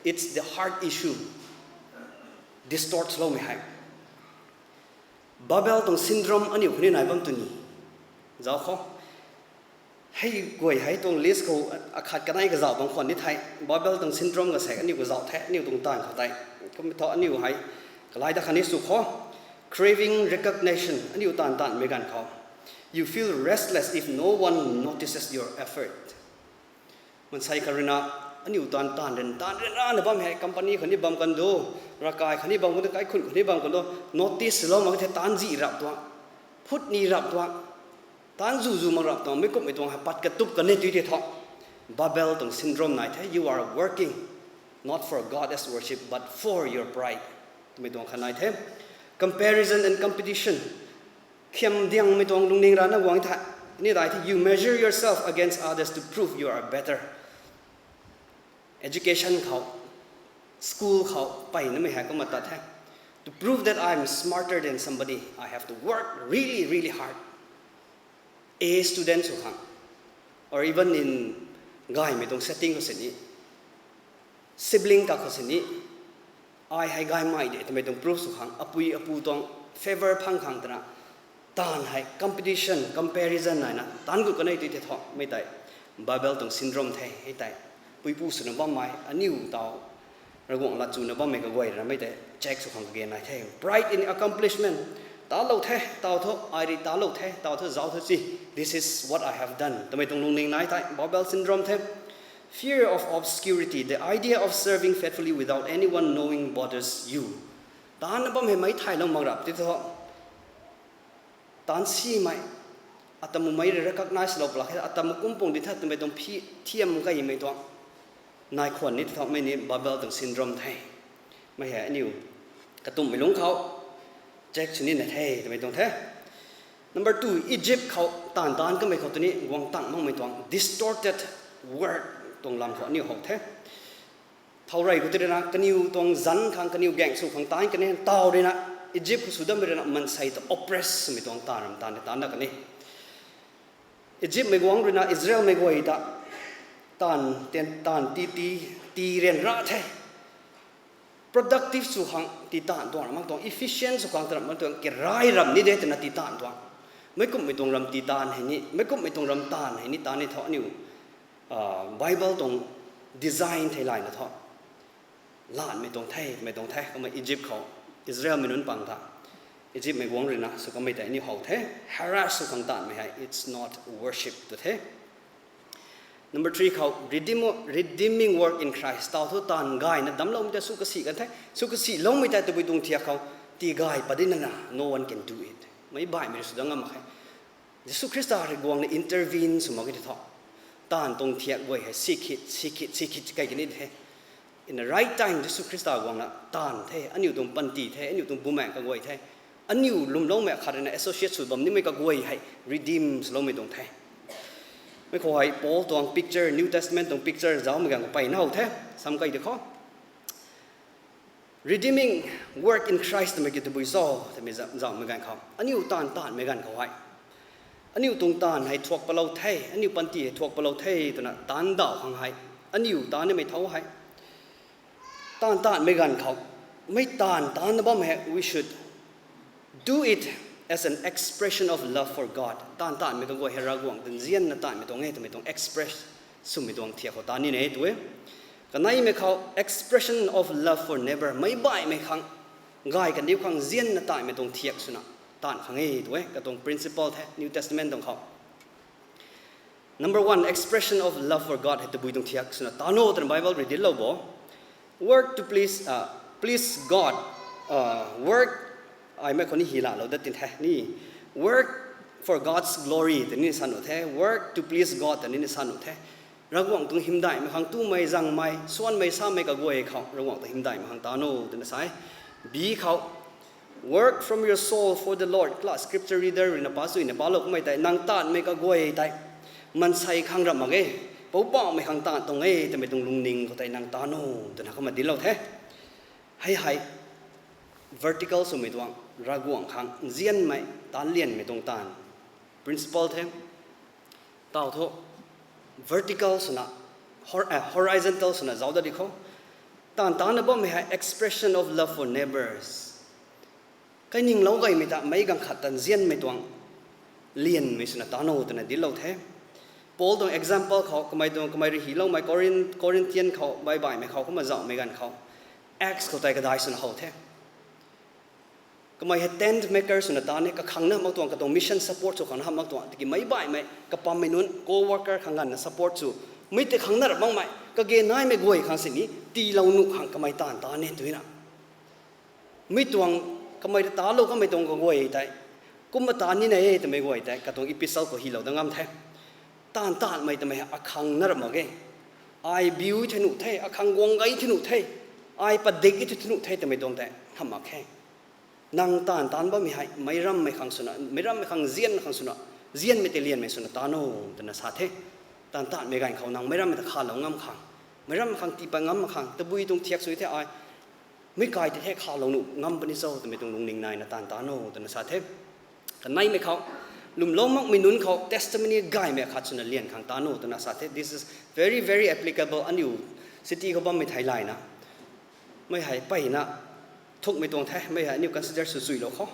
It's the heart issue. Distort loumei hei. Babel tuang syndrome aniu khou ni nai bam tu ni. Zauc khou. Hei guay hei tuang list khou akhat kanei kazauh bam khwan ni thei, Babel tuang syndrome ka se aniu kazauh the, aniu tuang taanv khou tei. Kum thu aniu hei kalai da khatni sw khou. Craving recognition, aniu taanv taanvmei ganv khou. You feel restless if no one notices your effort. Maansei khat ruina, aniu taanv taanv rin, taanv rin rana bam hei, company khou ni bam kan do, ravkai khou ni bam kan do, kaikhunc khou ni bam kan do, notice lou mak the, taanv zih rap tuang, phut ni rap tuang, taanv zuzu mak rap tuang, mei kumhmei tuang hei pat katup kan e tui the thu. Babel tuang syndrome nai the, you are working not for God as worship, but for your pride twmei tuang khat nai the. Comparison and competition. Khiam diangmei tuang lungning rana guang the. Ni dai the, you measure yourself against others to prove you are better. Education khou, school khou, mpeyna mei hei kumna tat the. To prove that I am smarter than somebody, I have to work really, really hard. A student sw khang, or even in gaymei tuang setting khou sini, sibling kak khou sini, ai hei gaymei de twmei tuang proof sw khang, apui apu tuang favour phang khang twna, taanv hei competition, comparison naina taanv gut kanei tui the thu, mei tei Babel tuang syndrome the, hei tei puipu swna bammei, aniu taw Ravguangc lat chuna bammei kaguay rana mei tei check sw khang kage nai the. Pride in accomplishment. Talou the, taw thu, ai rui talou the, taw thu zauc thu si. This is what I have done twmei tuang lungning nai tei Babel syndrome the. Fear of obscurity, the idea of serving faithfully without anyone knowing bothers you. Taanna bam hei mei thaylou mak rap ti thu, taanv simei, atam mei rui recognize lou pla khe, atam kumpung di tha twmei tuang phi, thiam kaimei tuang nai khwan ni thu, mei ni Babel tuang syndrome the. Mei hei aniu katumhmei lungc khou check sw nina the twmei tuang the. Number two, Egypt khou taanv taanv kamei khou tuni guang tang makmei tuang distorted word tuang lam khou aniu how the. Thow rey khou ti ruina kaniw tuang zanc khang, kaniw gaeng sw khang taanc kan e, taw ruina Egypt khou sw dammei ruina maansei ta oppress swmei tuang taanv ram taanv ni taanc na kan e. Egyptmei guangc ruina Israelmei guay ta taanv, taanv ti, ti, ti ryanra the. Productive sw khang ti taanv tuang, ram mak tuang, efficient sw khang ta ram mak tuang, kirai ram ni de twna ti taanv tuang. Meic kumhmei tuang ram ti taanv hei ni, meic kumhmei tuang ram taanv hei ni taanv ni thu aniu Bible tuang design thei layna thu, lanmei tuang the, mei tuang the, kumna Egypt khou Israelmei nunc pang ta, Egyptmei guangc ruina sw kamei tei aniu how the, harass sw khang taanvmei hei it's not worship tw the. Number three khou, redeem-, redeeming work in Christ. Taw thu taanv gayna damcloumei tei sw kasi kan the, sw kasiloumei tei tabui tuang thiak khou tigay pat dina na, no one can do it. Meic baihmei rui sw dat ngam mak khe. Jisu Khrista rui guangna intervene sw mak ki thu, taanv tuang thiak guay hei sikhit, sikhit, sikhit kai kani the. In the right time, Jisu Khrista guangna taanv the, aniu tuang panty the, aniu tuang bumaengc kaguay the, aniu lwmloumei khat ruina associate sw bam nimei kaguay hei redeem swloumei tuang the. Mei khou hei Paul tuang picture, New Testament tuang picture zaumei ganv khou mpeyna how the, sam kai di khou. Redeeming work in Christ twmei ki tabui cho twmei za-, zaumei ganv khou, aniu taanv taanvmei ganv khou hei, aniu tuang taanv hei thuak palou the, aniu panty hei thuak palou the twna taanv daw khang hei, aniu taanv nimei thow hei, taanv taanvmei ganv khou, mei taanv taanvna bam hei, we should do it as an expression of love for God. Taanv taanvmei kaguay hei Ravguangc ta nzianna taanvmei tuang e twmei tuang express swmei tuang thiak khou taanv nina e tw e. Kaneimei khou expression of love for neighbor, meic baihmei khang, gay kaniw khang nzianna taanvmei tuang thiak swna taanv khang e tw e, katuang principle the New Testament tuang khou. Number one, expression of love for God hei tabui tuang thiak swna taanv o twna Bible rui dinclou bo. Work to please, uh, please God, uh, work Ai mei khou ni hi lalou dat tin the ni. Work for God's glory tw ni sa nuh the. Work to please God tw ni sa nuh the. Ravguangc tuang hymdaihmei khang tumei zangmei, suanmei samei kaguay khou Ravguangc tuang hymdaihmei khang ta no twna sa e. B khou, work from your soul for the Lord. Kala scripture reader ruina pa suina palou kummei tei nang taanvmei kaguay tei maansei khang ram mak ge, Poubauhmei khang taanv tuang e twmei tuang lungning khou tei nang ta no twna kumna dinclou the. Hei hei vertical swmei tuang, Ravguangc khang nzianmei, taanc lianmei tuang taanv principle the. Tau thu vertical swna, hor- eh, horizontal swna zauc dat di khou. Taanv taanna bammei hei expression of love for neighbors. Kaininglou gaymei ta meic ganv khat ta nzianmei tuang lianmei swna ta no twna dinclou the. Paul tuang example khou, kamei tuang, kamei rui hyloumei Corin- Corinthian khou, baihbaihmei khou kumna zauhmei ganv khou, Acts khou tei kadai swna how the. Kamei hei tent maker swna ta ni, kakhang na mak tuang, katuang mission support sw khang na mak tuang, tiki meic baihmei, kapammei nunc, co-worker khang ganvna support sw. Mei tei khang na ra makmei, kage naimei guay khang sini, tiilou nuh khang kamei taanv ta ni twna. Mi tuang, kamei ta talou kamei tuang kaguay tei, kumna ta ni na e twmei guay tei, katuang epistle khou hylou dat ngam the. Taanv taanmei twmei akhang na ra mak ge. Ai biu the nuh the, akhang guang gay the nuh the, ai padik e the nuh the twmei tuang tei hamh mak khe. Nang taanv taanc bammei hei, meic rammei khang swna, meic rammei khang nzian khang swna, nzianmei tei lianmei swna ta no twna sa the. Taanv taanmei ganv khou nang meic rammei ta khalou ngam khang, meic rammei khang tiipat ngam khang, tabui tuang thiak sw the ai, meic kai tei the khalou nuh ngam puni cho twmei tuang lungning naina taanv ta no twna sa the. Kaneimei khou, lwmlou makmei nunc khou testimony gaymei khat swna lian khang ta no twna sa the. This is very, very applicable aniu city khou bammei theilayna. Mei hei mpeyna thukmei tuang the, mei hei aniu consider sw chuilou khou.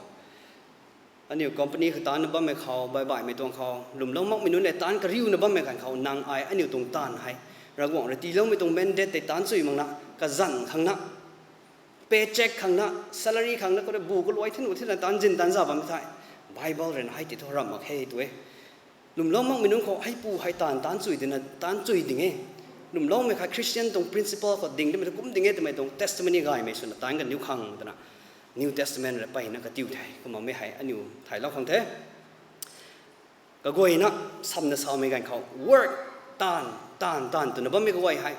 Aniu company khou taanna bammei khou, baihbaihmei tuang khou, lwmlou makmei nunc le taanc kariuna bammei ganv khou, nang ai aniu tuang taanv hei, Ravguangc rui tiiloumei tuang mandate tei taanc chui makna, kazanc khang na, paycheck khang na, salary khang na, khou rui bu kaluai thinu thina taanc zin taanc za bammei thei, Bible ruina hei ti thu ramh mak khe tw e. Lwmlou makmei nunc khou heipu hei taanv taanc chui dina, taanc chui ding e. Lwmloumei khat Christian tuang principle khou ding damei thu kum ding e twmei tuang testimony gaymei swna taanc kaniw khang twna New Testament rui mpeyna katiu the. Kumna mei hei aniu thaylou khang the. Kaguayna samna samei ganv khou work, taanv, taanv, taanv twna bammei kaguay hei.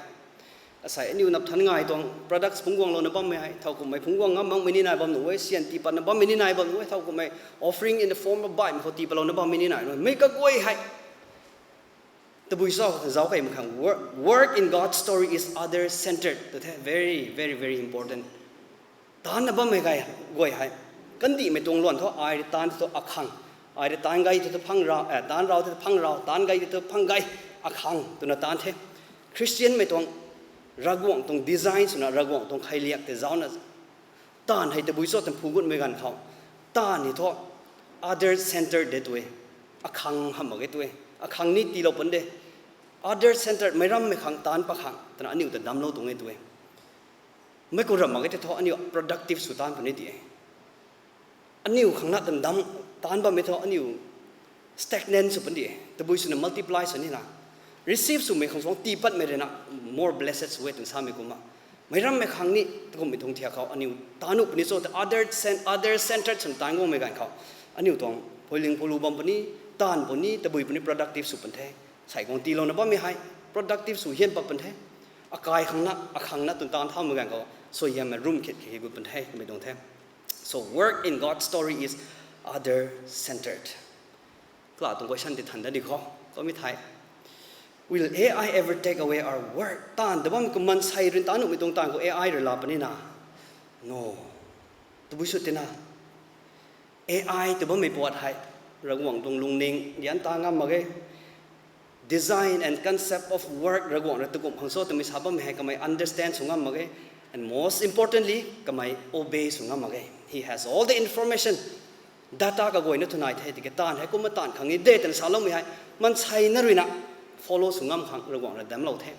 Asei aniu nap than ngai tuang products phungc guanglouna bammei hei, thowkumhmei phungc guang ngam makmei ni nai bam nuh e, syan tiipatna bammei ni nai bam nuh e, thowkumhmei offering in the form of baihmei khou tiipatlouna bammei ni nai nuh e. Mei kaguay hei tabui cho zauc kei mak khang, work, work in God's story is other centered tw the, very, very, very important. Taanna bammei guay, guay hei, kandihmei tuang luan thu, ai rui taanc thu akhang, ai rui taanc gay thu phang rau, eh, taanc rau thu phang rau, taanc gay thu phang gay, akhang twna taanc the. Christianmei tuang, Ravguangc tuang design swna, Ravguangc tuang kheiliak tei zaucna, taanv hei tabui cho tan phu gutmei ganv khou, taanv hei thu other centered de tw e, akhang hamh mak ge tw e. Akhang ni tiilou pun de, other centered, meic rammei khang taanc pat khang twna aniu ta damclou tuang e tw e. Mei khou ramh mak ge tei thu aniu productive sw taanc puni di e. Aniu khang na tan dam, taanc bammei thu aniu stagnant sw pun di e. Tabui swna multiply sw nina, receive swmei khang suang tiipatmei ruina more blessed sw e twna samei kumna, meic rammei khang ni takumhmei tuang thiak khou aniu taanc nuh puni cho ta other cen- other centered swna taanc guangmei ganv khou, aniu tuang phuiling phulu bam puni, taanv puni, tabui puni, productive sw pun the. Sei guang tiilouna bammei hei productive sw hian pat pun the. Akai khang na, akhang na twn taanc thaumei ganv khou suaihiammei rum khit khe gut pun the twmei tuang the. So work in God's story is other centered. Kala tuang question ti than dat di khou, kumna thei, will A I ever take away our work? Taanv ta bam kum maansei rui taanc nuhmei tuang taanv khou A I rui laa puni na? No. Tabui sw tina, A I tw bammei puat hei, Ravguangc tuang lungning dian ta ngam mak ge. Design and concept of work Ravguangc rui takumh khang cho twmei sa bammei hei kamei understand sw ngam mak ge. And most importantly, kamei obey sw ngam mak ge. He has all the information. Data kaguayna thunai the, tiki taanv hei kumna taanv khang e de twna saloumei hei, maansei na ruina follow sw ngam khang Ravguangc rui damclou the.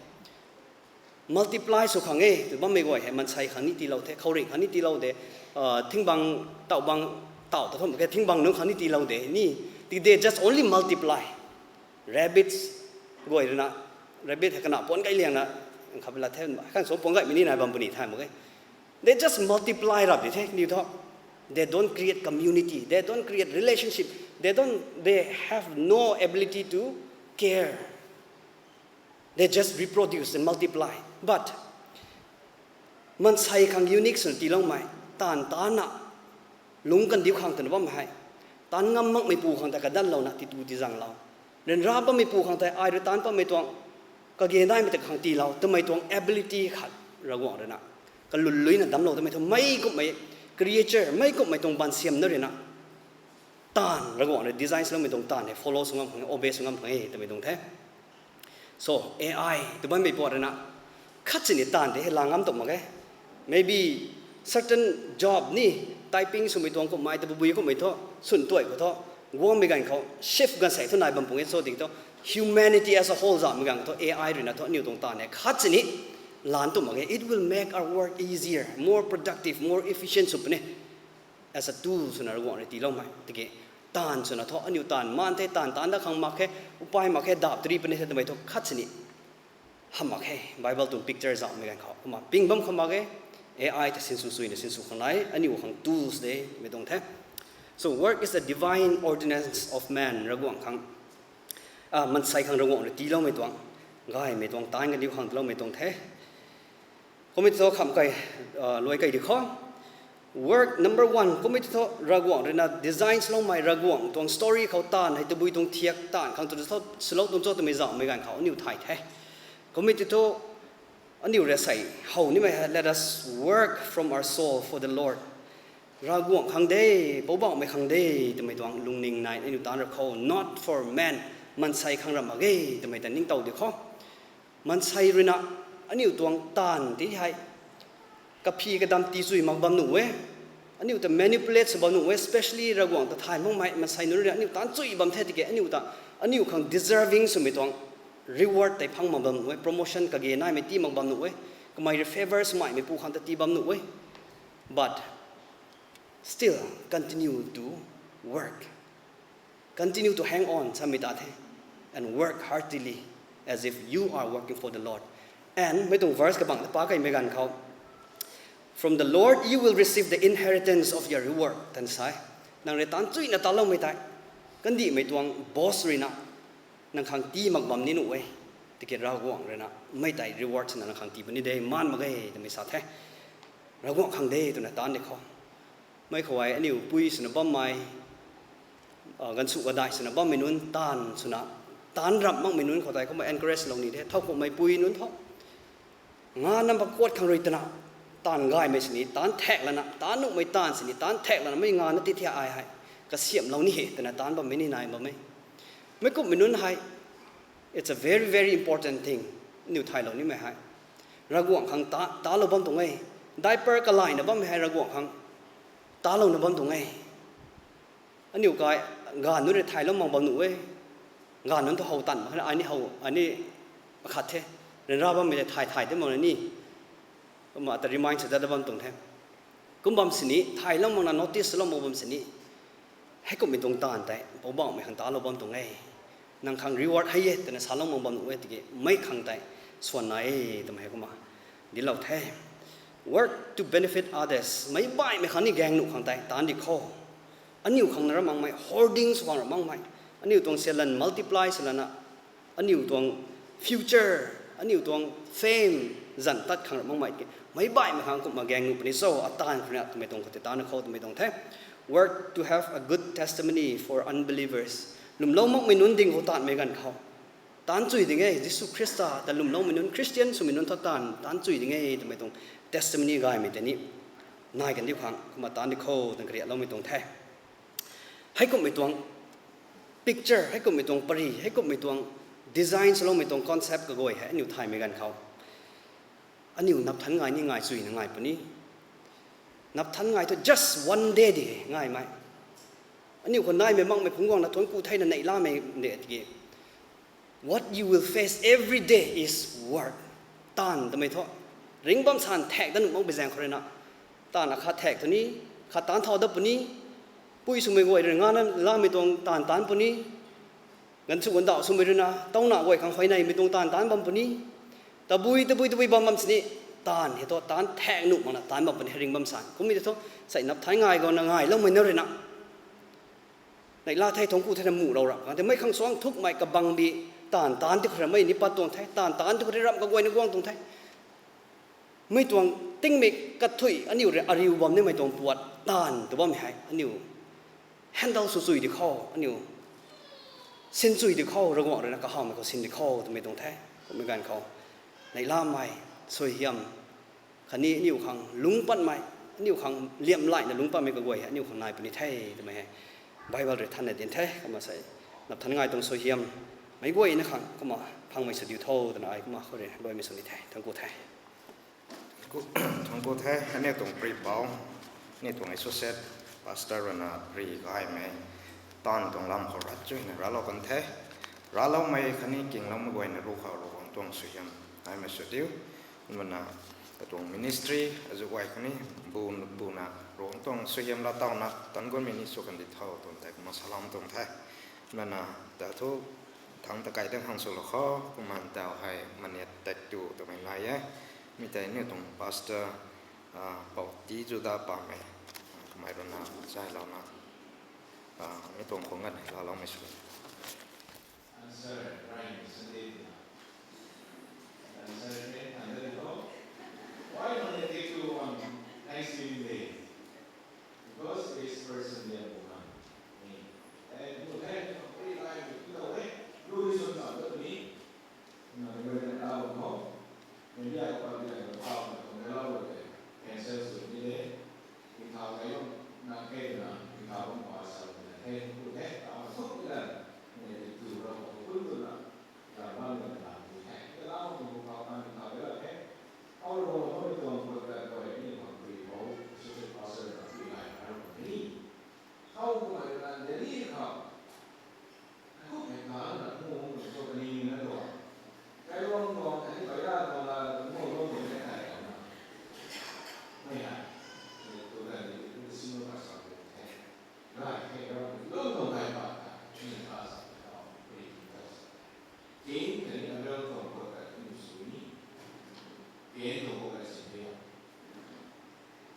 Multiply sw khang e tw bammei guay hei maansei khang ni tiilou the, khouringh khang ni tiilou de, ah, thingbang, tauh bang, tauh ta kham khe thingbang nunc khang ni tiilou de ni, tiki they just only multiply. Rabbits guay ruina, rabbit hei kana puan gay liangna, kha la the, khang so puan gaymei ni nai bam puni thay mak ge. They just multiply rap di the, ni thu. They don't create community. They don't create relationship. They don't. They have no ability to care. They just reproduce and multiply. But maansei khang unique swna tiiloumei, taanv taanna lungc kandiu khang twna bam hei, taanv ngam makmeipu khang ta kadanlouna titu tizanglou, ryanra bammeipu khang tei ai rui taanv patmei tuang kage naimei ta khang tiilou twmei tuang ability khat Ravguangc ruina kalun luina damclou twmei thu mei kumhmei creature, mei kumhmei tuang bansiamna ruina taanv, Ravguangc rui design swloumei tuang taanv hei follow sw ngam khang e, obey sw ngam khang e twmei tuang the. So, A I tw bammei puat ruina khat sini taanv tei hei la ngam tum mak e. Maybe certain job ni, typing swmei tuang kumhmei, tabui kumhmei thu, swn tuai khou thu, guangmei ganv khou shift ganv sei thu nai bam pung e, so tiki thu humanity as a whole zaumei ganv khou thu A I ruina thu aniu tuang taanv hei khat sini lan tum mak e. It will make our work easier, more productive, more efficient sw puni, as a tool swna Ravguangc rui tiiloumei tiki, taanv swna thu aniu taanv maan the, taanv taanc dat khang mak khe, upai mak khe, dap tari puni the twmei thu khat sini hamh mak khe. Bible tuang picture zaumei ganv khou kumna ping bam khou mak e. A I ta sinsw suina sinsw khang nai, aniu khang tools de twmei tuang the. So work is a divine ordinance of man, Ravguangc khang, maansei khang Ravguangc rui tiiloumei tuang, gaymei tuang, taanv kaniw khang tiiloumei tuang the. Kummei thu khamh kai, luai kai di khou, work number one kummei thu Ravguangc ruina design swloumei, Ravguangc tuang story khou taanv hei tabui tuang thiak taanv khang tu thu swlou tuang cho twmei zaumei ganv khou aniu thay the. Kummei thu aniu rui sei how nimei hei, let us work from our soul for the Lord. Ravguangc khang de, Poubauhmei khang de twmei tuang lungning nai aniu taanc ra khou, not for man, maansei khang ra mak ge twmei ta ningtow di khou. Maansei ruina aniu tuang taanv ti hei kaphi kadam tii chui mak bam nuh e. Aniu ta manipulate sw bam nuh e, especially Ravguangc ta thay makmei maansei nunc rui aniu taanc chui bam the tiki aniu ta, aniu khang deserving swmei tuang reward tei phang mak bam nuh e, promotion kage naimei tii mak bam nuh e, kamei rui favour sw maimeipu khang ta tii bam nuh e. But still continue to work, continue to hang on samei ta the, and work heartily as if you are working for the Lord. And mei tuang verse kabangc ta pa kaimei ganv khou, from the Lord you will receive the inheritance of your reward, tan sa e. Nang rui taanc chuina taloumei tei kandihmei tuang boss ruina nang khang tii mak bam ni nuh e. Tiki Ravguangc ruina mei tei reward swna nang khang tii puni de, maan mak ge twmei sa the. Ravguangc khang de twna taanc di khou, mei khou hei aniu pui swna bammei, ganvsu kadaih swna bammei nunc taanv swna, taanc ramh makmei nunc khou tei kumna encourage lou ni the, thow kumhmei pui nunc tho. Nga nam pakuat khang rui twna taanv gaymei sini taanc thaek lana, taanc nuhmei taanv sini taanc thaek lana, mei nga na ti thia ai hei kasiamhlou ni he twna taanc bammei ni nai bam e. Mei kumhmei nunc hei, it's a very very important thing. Aniu thaylou nimei hei, Ravguangc khang ta talou bam tuang e. Diaper kalaina bammei hei Ravguangc khang talouna bam tuang e. Aniu kai, gaanv nunc rui thaylou mak bam nuh e. Gaanv nunc thu how tan mak khe, ai ni how, ai ni akhat the. Ryanra bammei le thay thay de mak na ni, kumna ta remind sw dat bam tuang the. Kum bam sini, thaylou makna notice lou mak bam sini, heikumhmei tuang taanv tei Poubauhmei khang talou bam tuang e, nang khang reward hei e twna salou mak bam nuh e tiki mei khang tei swan nai e twmei hei kumna dinclou the. Work to benefit others. Meic baihmei khang ni gaeng nuh khang tei taanc di khou. Aniu khang na ra makmei, hoarding sw khang ra makmei, aniu tuang sialan multiply sw lana, aniu tuang future, aniu tuang fame zan tat khang ra makmei, meic baihmei khang kumna gaeng nuh puni cho, ataanv khou rui twmei tuang khou tei taanc khou twmei tuang the. Work to have a good testimony for unbelievers. Lwmlou makmei nunc ding khou taanvmei ganv khou, taanc chui ding e, Jisu Khrista ta lwmloumei nunc, Christian swmei nunc thu taanv, taanc chui ding e twmei tuang testimony gaymei tei ni nai kan diu khang kumna taanc di khou twna kariakloumei tuang the. Heikumhmei tuang picture, heikumhmei tuang pary, heikumhmei tuang design swloumei tuang concept kaguay hei aniu thaymei ganv khou, aniu napthanc ngai ni ngai chuina ngai puni. Napthanc ngai thu just one day di ngaimei. Aniu khou naimei makmei phungc guangna thuanc ku theina neihlamei de tiki, what you will face every day is work. Taanv twmei thu, ringc bam san thaek dat nuh makpui zaeng khou ruina, taanv akhat thaek tu ni, khat taanc thau dat puni, pui swmei guay rui ngana lamei tuang taanv taanc puni, ganvsu gandauh swmei ruina tauna guay khang huayneymei tuang taanv taanc bam puni, tabui tabui tabui bam bam sini, Taanv hei thu, taanv thaek nuh makna taanv bam puni hei ring bam san. Kummei tei thu, sei nap thai ngai gou na ngailoumei na rui na. Neihla thei thangc ku thei na muh lou rap. Kang tei mei khang suang thukmei kabang bi taanv taanv ti khou rui mei ni pat tuang the, taanv taanv ti khou rui ramh kaguayna guang tuang the. Mei tuang tingmik kathui aniu rui ariu bam nimei tuang puat taanv tu bammei hei aniu handle sw chui di khou, aniu sin chui di khou, Ravguangc rui na kahawmei khou sin di khou twmei tuang the. Kummei ganv khou neihlamei, suaihiam, khatni aniu khang lungc patmei, aniu khang liamhlaina lungc patmei kaguay hei aniu khang nai puni the twmei hei Bible rui thanna dinc the. Kumna sei nap than ngai tuang suaihiam meic guayna khang kumna phangmei sw diu tho twna ai kumna khou rui luaimei sw ni the. Thangc ku the. Thangc ku the, aniu tuang pri pou, aniu tuang associate pastor rui na pri gaymei taanv tuang lam khou rat chuyna raclou kan the. Racloumei khatni kingloumei guayna ruc khou Ravguangc tuang suaihiam naimei sw diu. Kumna katuang ministry azuh guay khatni bu, buna Ravguangc tuang suaihiam laa tawna tan guangmei ni sw kan di tho twmei tei kumna salam tuang the. Kumna ta thu thangc ta kai tang khang swlou khou, kumna taw hei maniat tat tu twmei nai e. Mi tei aniu tuang pastor, Pou T. Juda Pamei, kamei rui na zaylouna, mi tuang khou nganv laloumei sw. Why don't they take you on Thanksgiving Day? Because it's personally a woman. Cancel sw ni de. Tingthau kai lou na khe twna tingthau bam pa sa lou na khe tu the, ta thuk ni la, ni tu ra ko kun twna, la bam ni la tu the. Ka la tu ko pa kan tingthau kai lou the. Au ro ko ni tuang ko ka ko ni ko pri bo, su se pastor na pri lai na ro ni. How ko mai na de ni khou. Kumhmei ta na mu mu cho kani na tuang. Kailuang tuang khatni Paira tuang la mu mu mu na kai na. Mei hei, tu la ni tu single pastor the. Rai the, rai the. Lung tuang kai pa ta, ni ta sa ta, ni ta sa. Cain khatni Abel tuang khou ta ni sw ni. Cain tuang khou ta sin the.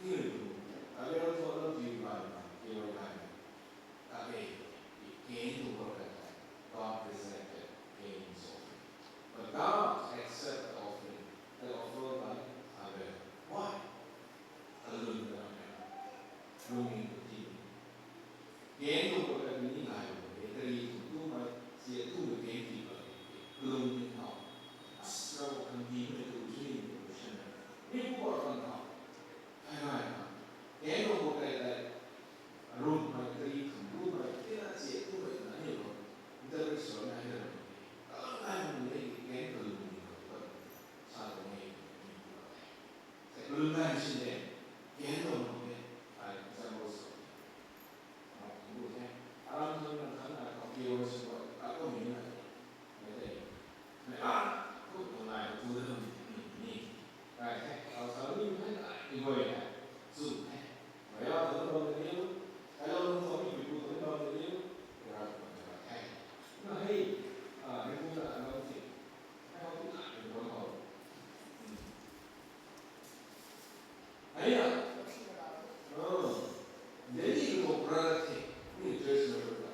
Tinglu, Abel tuang lam tui bai na, tui bai na. Tabui, Cain tuang khou ta, God rejected Cain's offering. But God accept the offering that offered by Abel. Why? Kalun ta na, lungning tu ti. Cain tuang khou ta ni nai, battery tu tu mai, sia tu mai Cain ti pa, kalun ni thau. Asra kan ti mai tu tu ni tu shan. Ni pu ba kan thau. Ai nai na. Cain tuang khou ta ta, Arun mai, kari thum lu mai, tina che tu mai na ni lo. Nta ri so na ni lo. Kalam nai mun ni, Cain kalun ni lo. Sa tu ni, ni lo. Sa kalun nai sin de. Cain lo no de. Ai, example so. Ai, tu de. Aram tu na kan na, ka kio so, ka ko mi na. Mei tei, mei a, khut tuang nai tu dam ni, ni, kai the, tau sa ni mei nai ni guay hei, zu the, mei a tu dam ni liu, kai lou tu mi pu tu dam ni liu, ra tu dam ni kai the, na hei, a, ni pu na dam ti, kai lou tu nai ni guay hou. Hei a, a, Delhi ko pra the, ni dress na pra.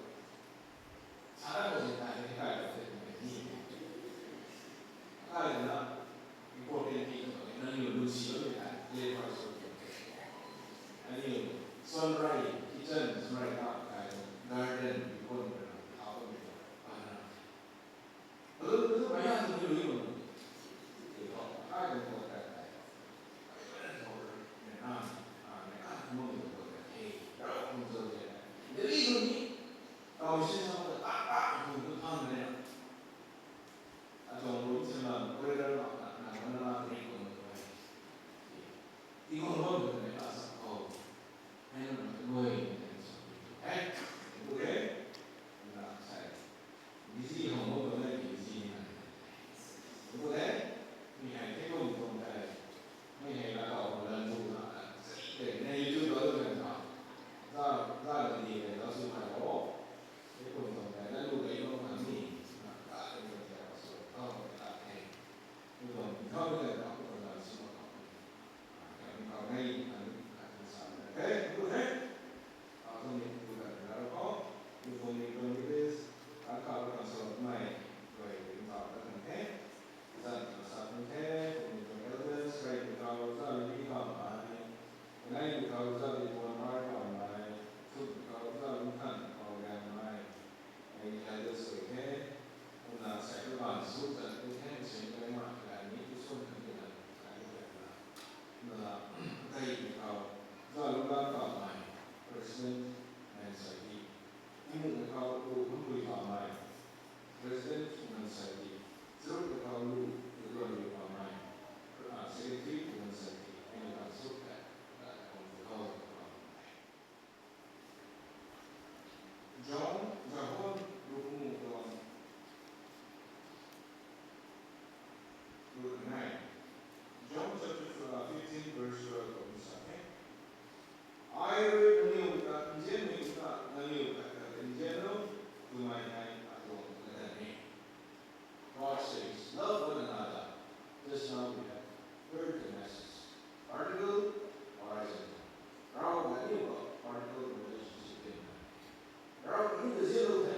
Title sui the, kumna sai tu ban su zan tu the, sui tu ma, la ni tu sun kan ni la, la ni la. Na, kai ni khou, za lu la ta mai, President and Secretary. Imu ni khou, lu hum lui ta mai, President and Secretary. Zru ni khou, lu, lu lui ta mai, ah, Secretary and Secretary. Imu ni khou su the, la kong tu khou, John, John, ruk mu tuang, ruk nai. John chapter fifteen, verse twelve, khou sa the. Ai rui nangniw ta nzianmei ta, nangniw ta nzian o, twmei hei atuang latdanv e. God says, love one another, just now we have heard the message. Particle, horizontal. Ravguangc kaniw khou particle relationship dinna. Ravguangc kaniw ta nzianlou the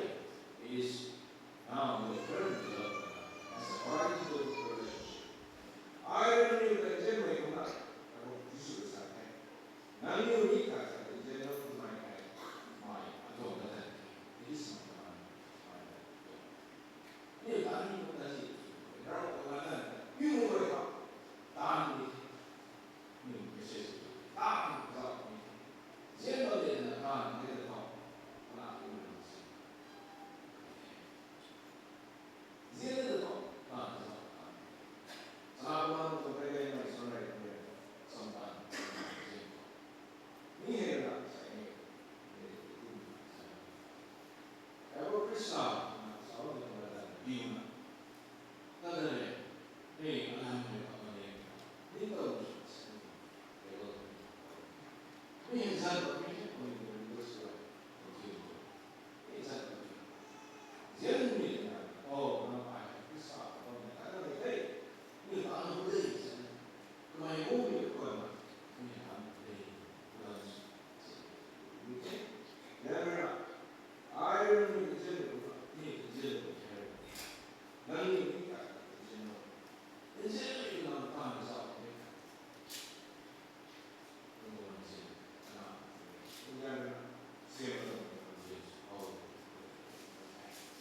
is now we turn to love one another as a horizontal relationship. Ai rui nangniw ta nzianmei kumna, Ravguangc Jisu rui sa the. Nangniw ni kata nzianlou twmei hei, mai atuang latdanv e. It is my commandment. Aniu ta ni ta zi, Ravguangc latdanv, piu rui ta, taanv ni the. Aniu message, taanv zauc ni the. Nzianlou de na taanv ni de tho. Kana aniu na si. Nzian de tho, taanv zauc, taanv. Chana kumna tuang kai kai na sorry, sometimes, mi hei na sai ni, Kaipu Khrista na sa ni kumna ta piuna. Tat de, hei, alam hei, alam hei, ningtow sa ni, Bible hei. Mi hei zan ta mi hei, mi hei, mi hei, mi hei, mi hei, nzianmei na, oh, nang ai Khrista khou bam na, ta na de, mi ta na de, sa ni. Kamei guangmei khwan na, mi ta na de, kulan si. Mi the, lamra, ai rui nzianmei kumna, mi nzianmei the. Nangniw ni kata nzian o. Nzianmei kumna taanv zauc ni.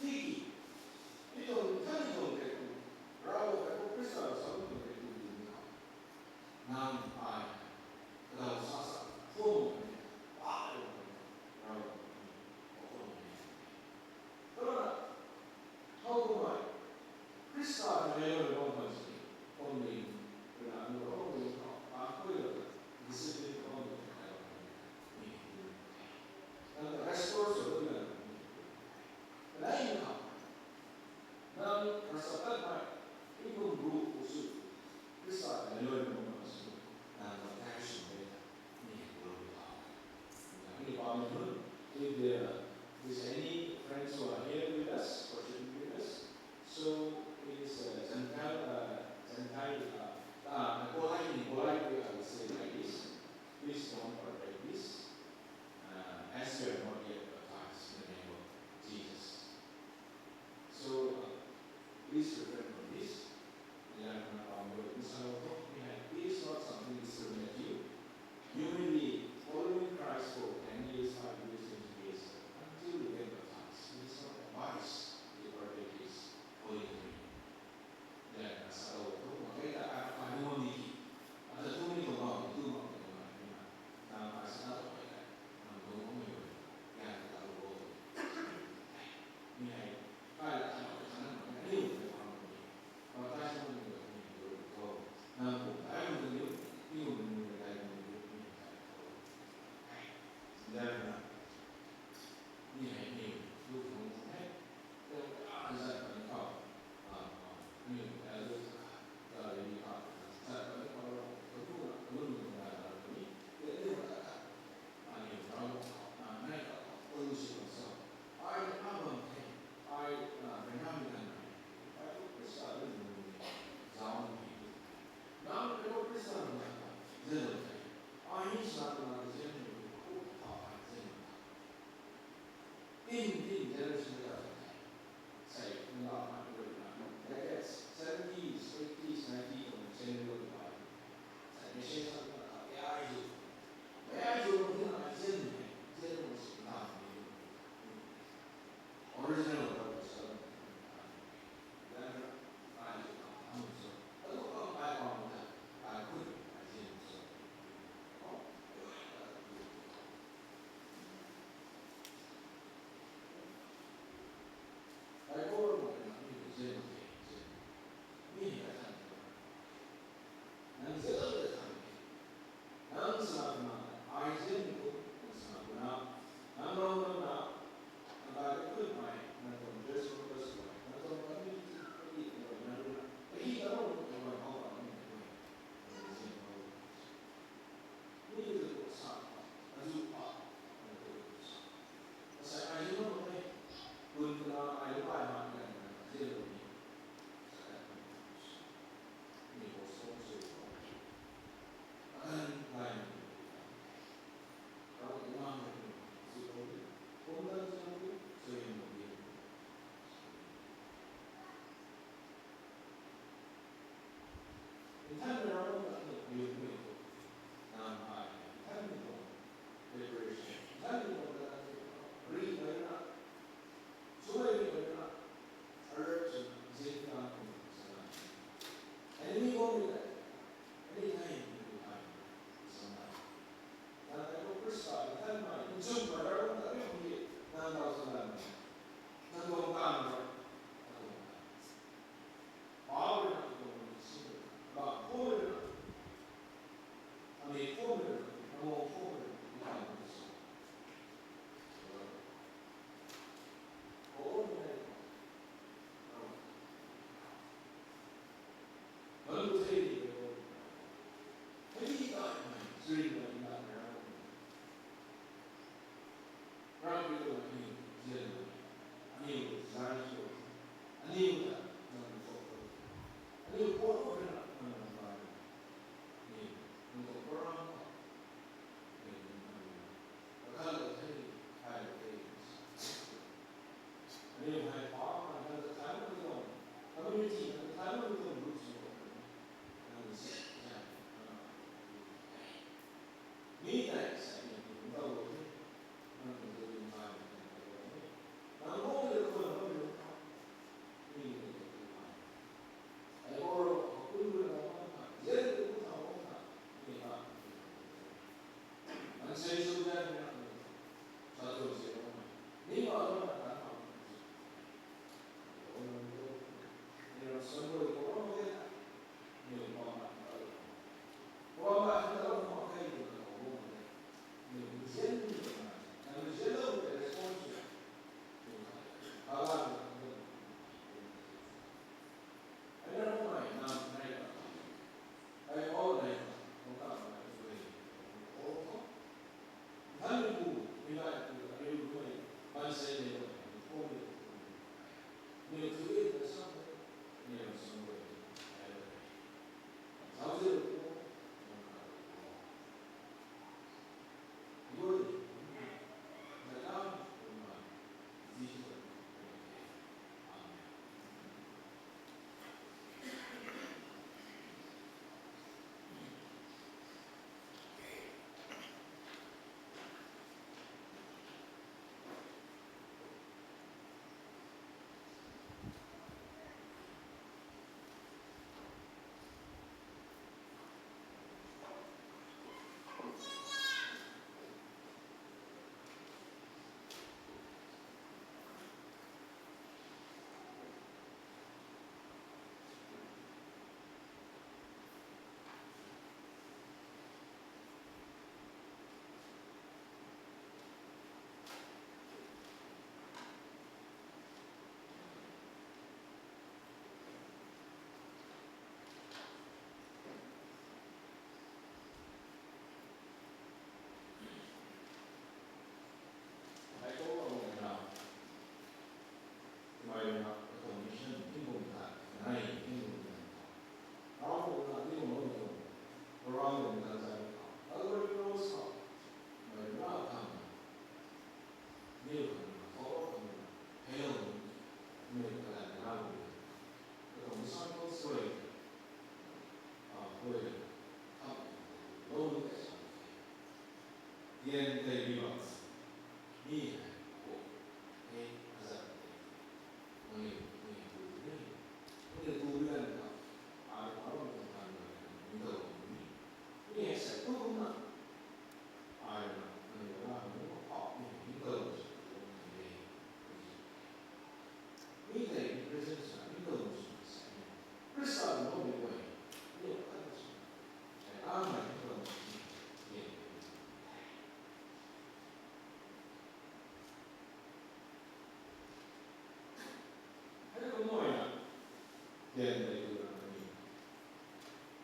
Tiki, mi tuang, thank you tuang kei tu, Ravguangc kaipu Khrista rui sa tuang kei tu, nang ai, kadau sa sa, phone, pa, Ravguangc, phone, Kumna, how kumna, Khrista ta nai lou bam khwan sini, phone ni, kumna, anu bam ni, pa, koi lou, discipline bam ni, nang ta restore sw lou na, nai na, nang rasa tat mai, ikum ru ku sw, Khrista ta nai lou bam khwan sini, nang ta nai sw de, ni ku lou ta. Nang ni pa ni hun, if there is any friends who are here with us, worshiping with us, so it is a Gentile, uh, Gentile, uh, uh, politely, politely, I would say like this, please don't partake this, uh, as you are not yet baptized in the name of Jesus. So, uh, please refrain from this. It is not something to discriminate you. You may be following Christ for ten years, five years, twenty years, until you get baptized. It is not advised to partake this holy communion. Jan na sa lou tu mak khe ta, ai pa ni ngam ni ki. Ata tu ni tuang bam, tu mak ni tuang bam ni na. Nang ai sa na tuang khe ta, nang tuang bam ni tuang. Jan na ta lou bo. Mi hei, kai la than mak khe, than mak khe, aniu khe, than mak khe. Ai lu pai ma kan na zilou ni. Ni bo song se. Akan pai ni. Rau ni ma ni. Zilou ni. Kum dan zilou ni. Zilou ni. Nthanmei Ravguangc ta aniu aniu tu nam ai, nthanmei tuang preparation, nthanmei tuang ta ri bai na, sumei ri bai na, alert swna zip ta kum sana. Enemy guangmei ta, enemy thei aniu ai sana. Nang tei khou Khrista nthanmei nchumhmei Ravguangc ta aniu hei nang tau sana. Nang tuang taanv rui, nang tuang taanv. Pau rui na, nang tuang sin rui na, bam phu rui na, amei phu rui na, amang phu rui na, nang tuang sin. Paul rui na, nang tuang sin rui na, hei di ta, sui na, na, na, Ravguangc tuang aniu nzianna, aniu zan sw, aniu ta nang khou, aniu puat rui na nang nang bai, aniu nang tuang program khou, aniu nang nang kakhanlou the, hailou the. Aniu hei pa nang nang kakhanmei tuang, community nang kakhanmei tuang group sw, nang nzian nzian, nang Mi tei sa ni kum tau lou the. Nang kum tau lou the. Nang kum tau lou the. Nang kum tau lou the. Nang kum tau lou the. Ai oro kum tau lou the. Ye kum tau lou the. Ni ta. Nang sei su da ni na. Sa tu sei lou. Ni ma lou na ta. Ni ram san lou ko lou the. Ni ma ma. Ram ma ta lou ma kei ni na ko lou the. Ai kou kou na, mei na, kou mission, tingkum ta, nai, tingkum ta. Kou kou na, tingkum ta, kou kou na, zai, kou kou na, mei na, kam, ni kou kou na, kou kou na, hello, mei kou kou na, kou kou na, kou mission kou sui, kou kou na, kou kou na, Tian tei ri bam, mi hei, ko, hei, azat tei, nangniw, nangniw tu ni, nangniw tu ni lan ta, ai Ravguangc tuang taanv rui nangniw dau ni, mi hei sa tu kum na, ai na, nangniw na, nangniw khou ni, nangniw dau ni, mi tei ni presence na, nangniw dau ni, Khrista tuang ni guay, ni kan ni, ai na, nangniw dau ni, ni. Hei kum nai na, tian tei tu na ni.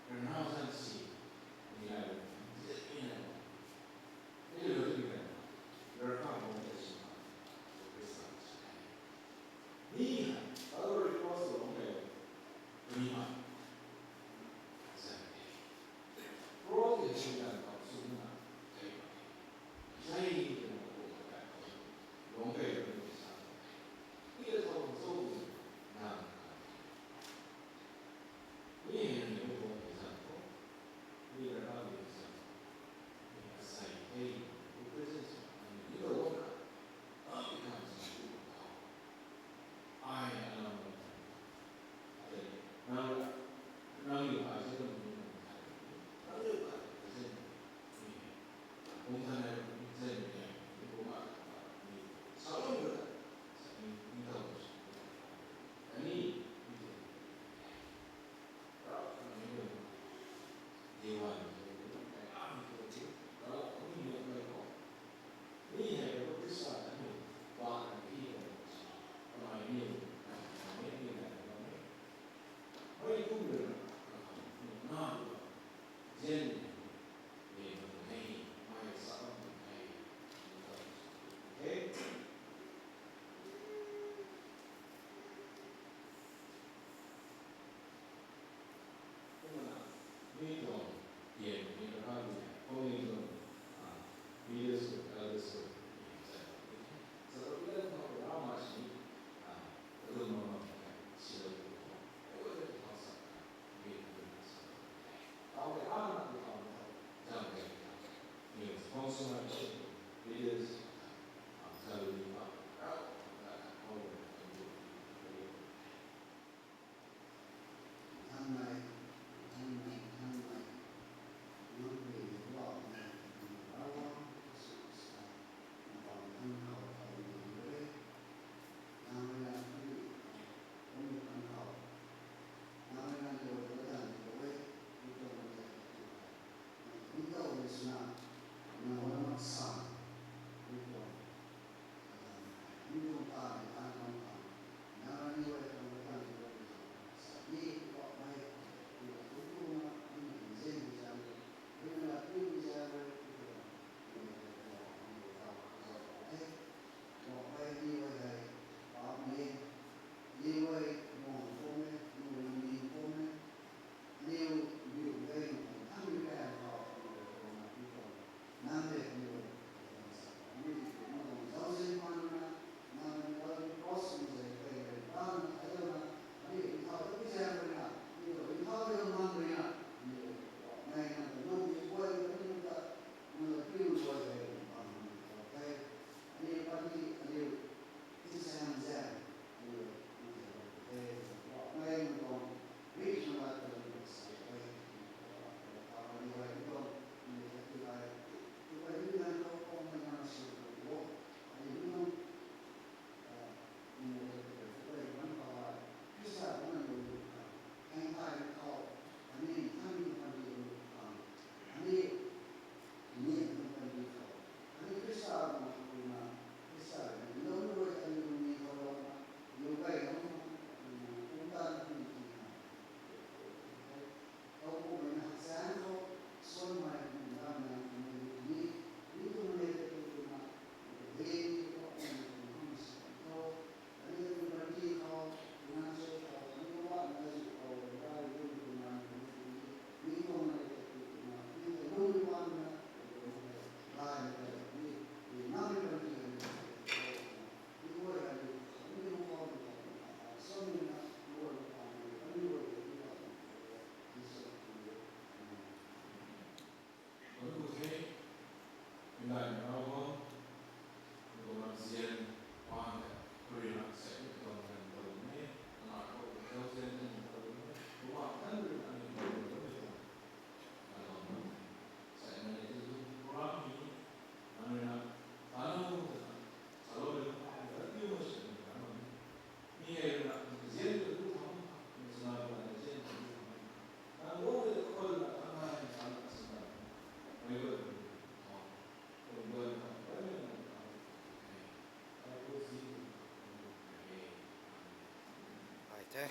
Rana zan si, ni ai, ni ai. Ni lo ni ai. Rana mo tei si ma, Khrista si. the.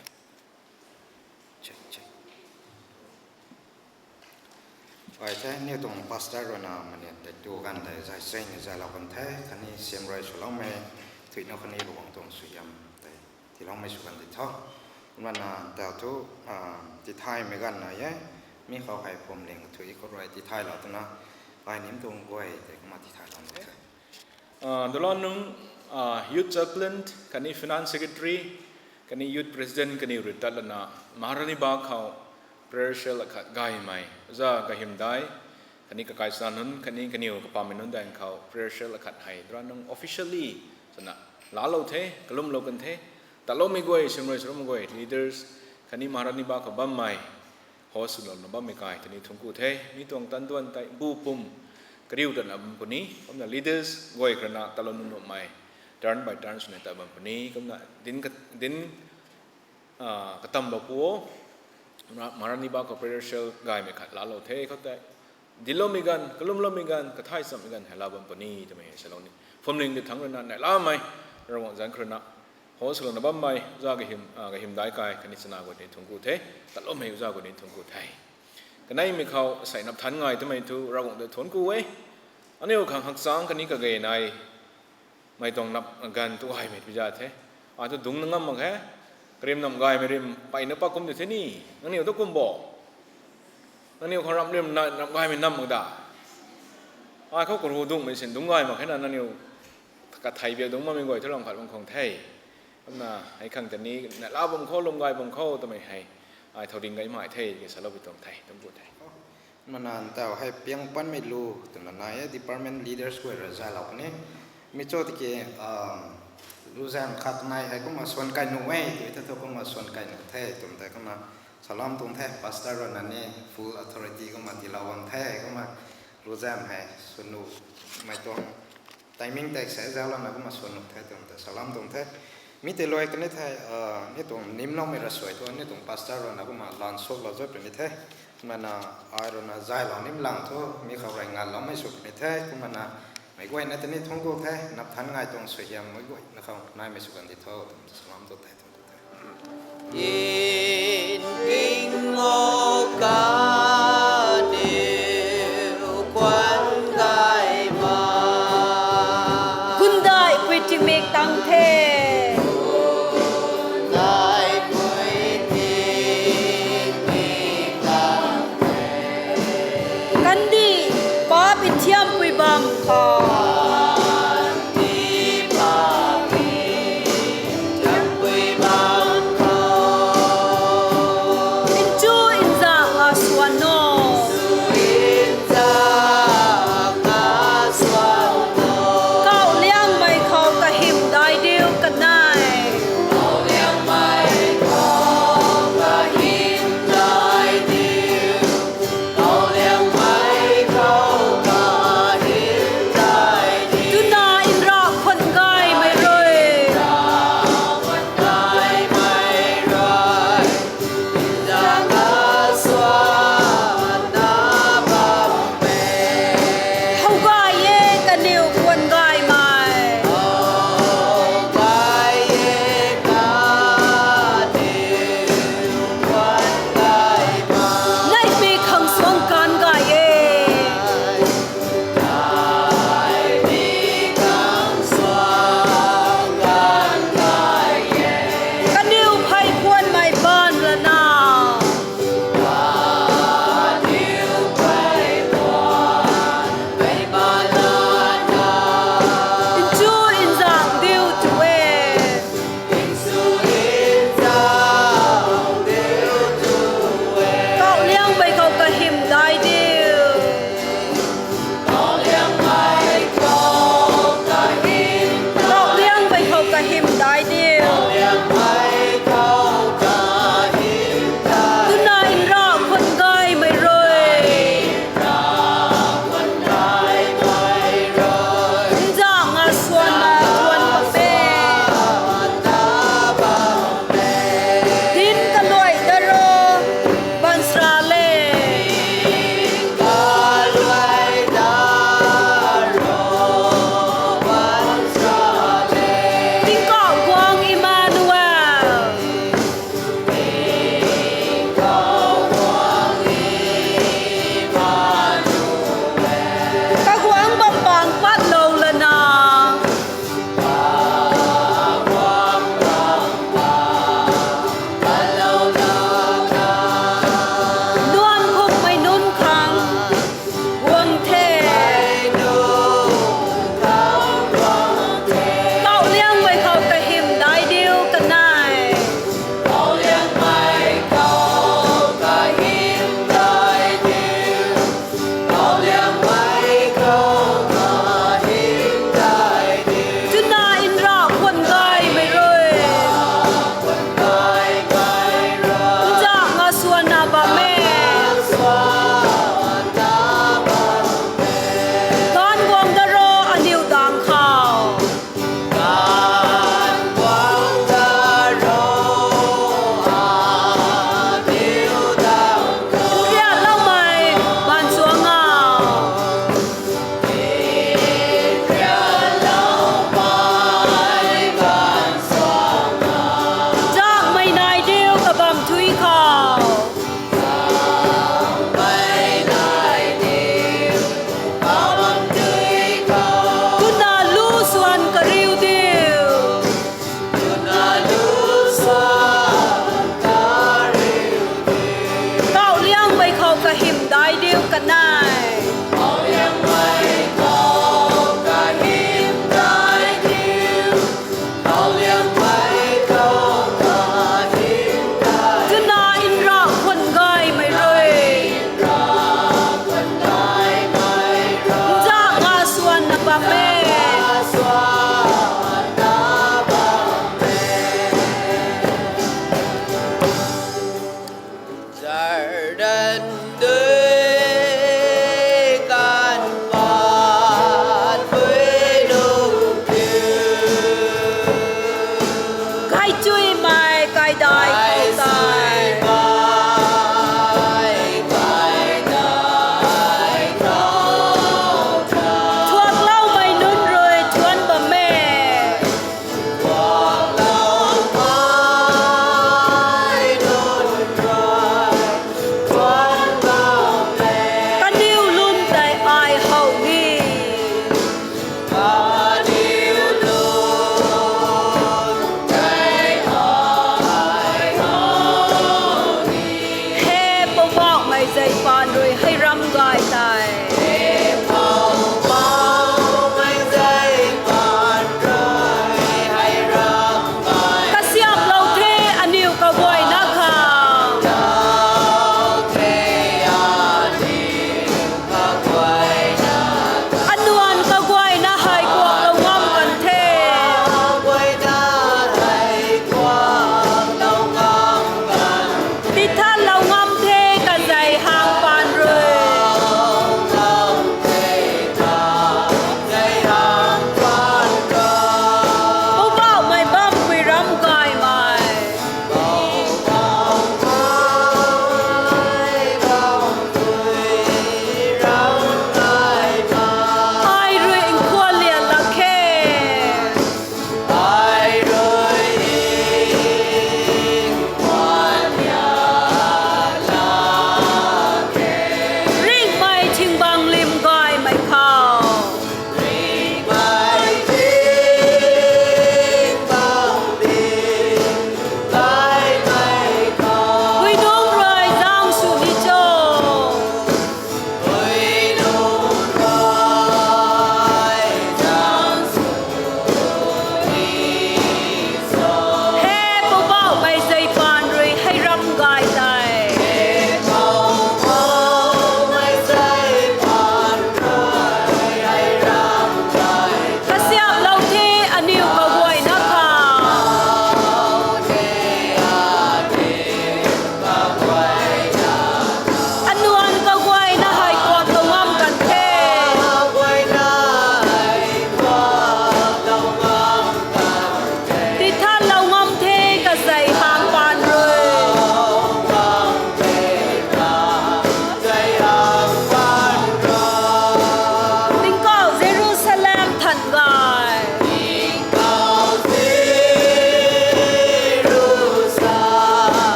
Check, check. Ai the, aniu tuang pastor ruina manian tei tu ganv tei zai chaini zaylou kan the, khatni siamruai swloumei, thuina khatni Ravguangc tuang suaihiam tei tiiloumei sw kan di tho. Kumna tau thu, tithaymei ganv na e, mi khou hei phuamling kathui khou rui tithaylou twna, ai nim tuang guay tei kumna tithaylou the. Dala nung, youth chaplain, khatni finance secretary, khatni youth president kaniw rui tat lana, Maharani Bagh khou prayer cell akhat gaymei za Gahymdai, khatni kakai chana nunc, khatni kaniw kapammei nunc daeng khou prayer cell akhat hei dala nung officially swna laalou the, kalumlou kan the, tatloumei guay, siamruai swloumei guay, leaders, khatni Maharani Bagh khou bammei, host swlouna bammei kai kaniw thuanc ku the, mi tuang tanduan tei bu pum kariu tatna bam puni, kumna leaders guay kharana tatlou nuh nuhmei, turn by turn swna tat bam puni, kumna dinc, katamlou pu o, Maharani Bagh khou prayer cell gaymei khat laalou the khou tei, dincloumei ganv, kalumloumei ganv, kathay chammei ganv hei laa bam puni twmei hei salou ni. Phuamling tei thangc ruina neihlamei, Ravguangc zanc kharana, host swlouna bammei za Gahymdai kai khatni chana guay ni thuanc ku the, tatloumei za guay ni thuanc ku the. Kaneimei khou asei nap thanc ngai twmei thu Ravguangc ta thuanc ku e. Aniu khang hakchang khatni kage nai mei tuang nap ganv tu gaymei pi za the. Ai thu dungc na ngam mak khe. Karim nam gaymei rim peyna pa kum di the ni. Nangniw tu kum bo? Nangniw khou ramh rim na ramh gaymei nam mak da? Ai khou karu dungcmei sin dungc gay mak khe na, nangniw kathei biak dungc bammei guay thu lam khat bam khang the. Kumna hei khang ta ni neihla bam khou, lwm gay bam khou twmei hei ai thow ding gaymei the, ke saloupui tuang the, tuang ku the. Kumna ntau hei piang panmei lu twna nai e, department leaders guay rui zaylou puni. Mi cho tiki, luzam khat nai hei kumna swan kai nuh e, tui ta thu kumna swan kai nuh the, twmei tei kumna salam tuang the, pastor ruina ni full authority kumna tiilou bam the, kumna luzam hei swan nuhmei tuang timing tei sa zaulouna kumna swan nuh the, twmei tei salam tuang the. Mi tei luai kani the, ni tuang nimloumei rasuai thu, ni tuang pastor ruina kumna lan suaklou zat puni the. Kumna ai ruina zaylou nim lang thu, mi khou rui nganloumei sw puni the. Kumna meic guayna tei ni thuanc ku the, nap thanc ngai tuang suaihiam meic guayna khou naimei sw kan di tho, twmei tei salam tuang the, thuanc ku the. Inding o kaniw kuan gay ma. Kundaipui tingmik tang the. Kundaipui tingmik tang the. Kandih paap nthiampui bam khou. Kandih paap nthiampui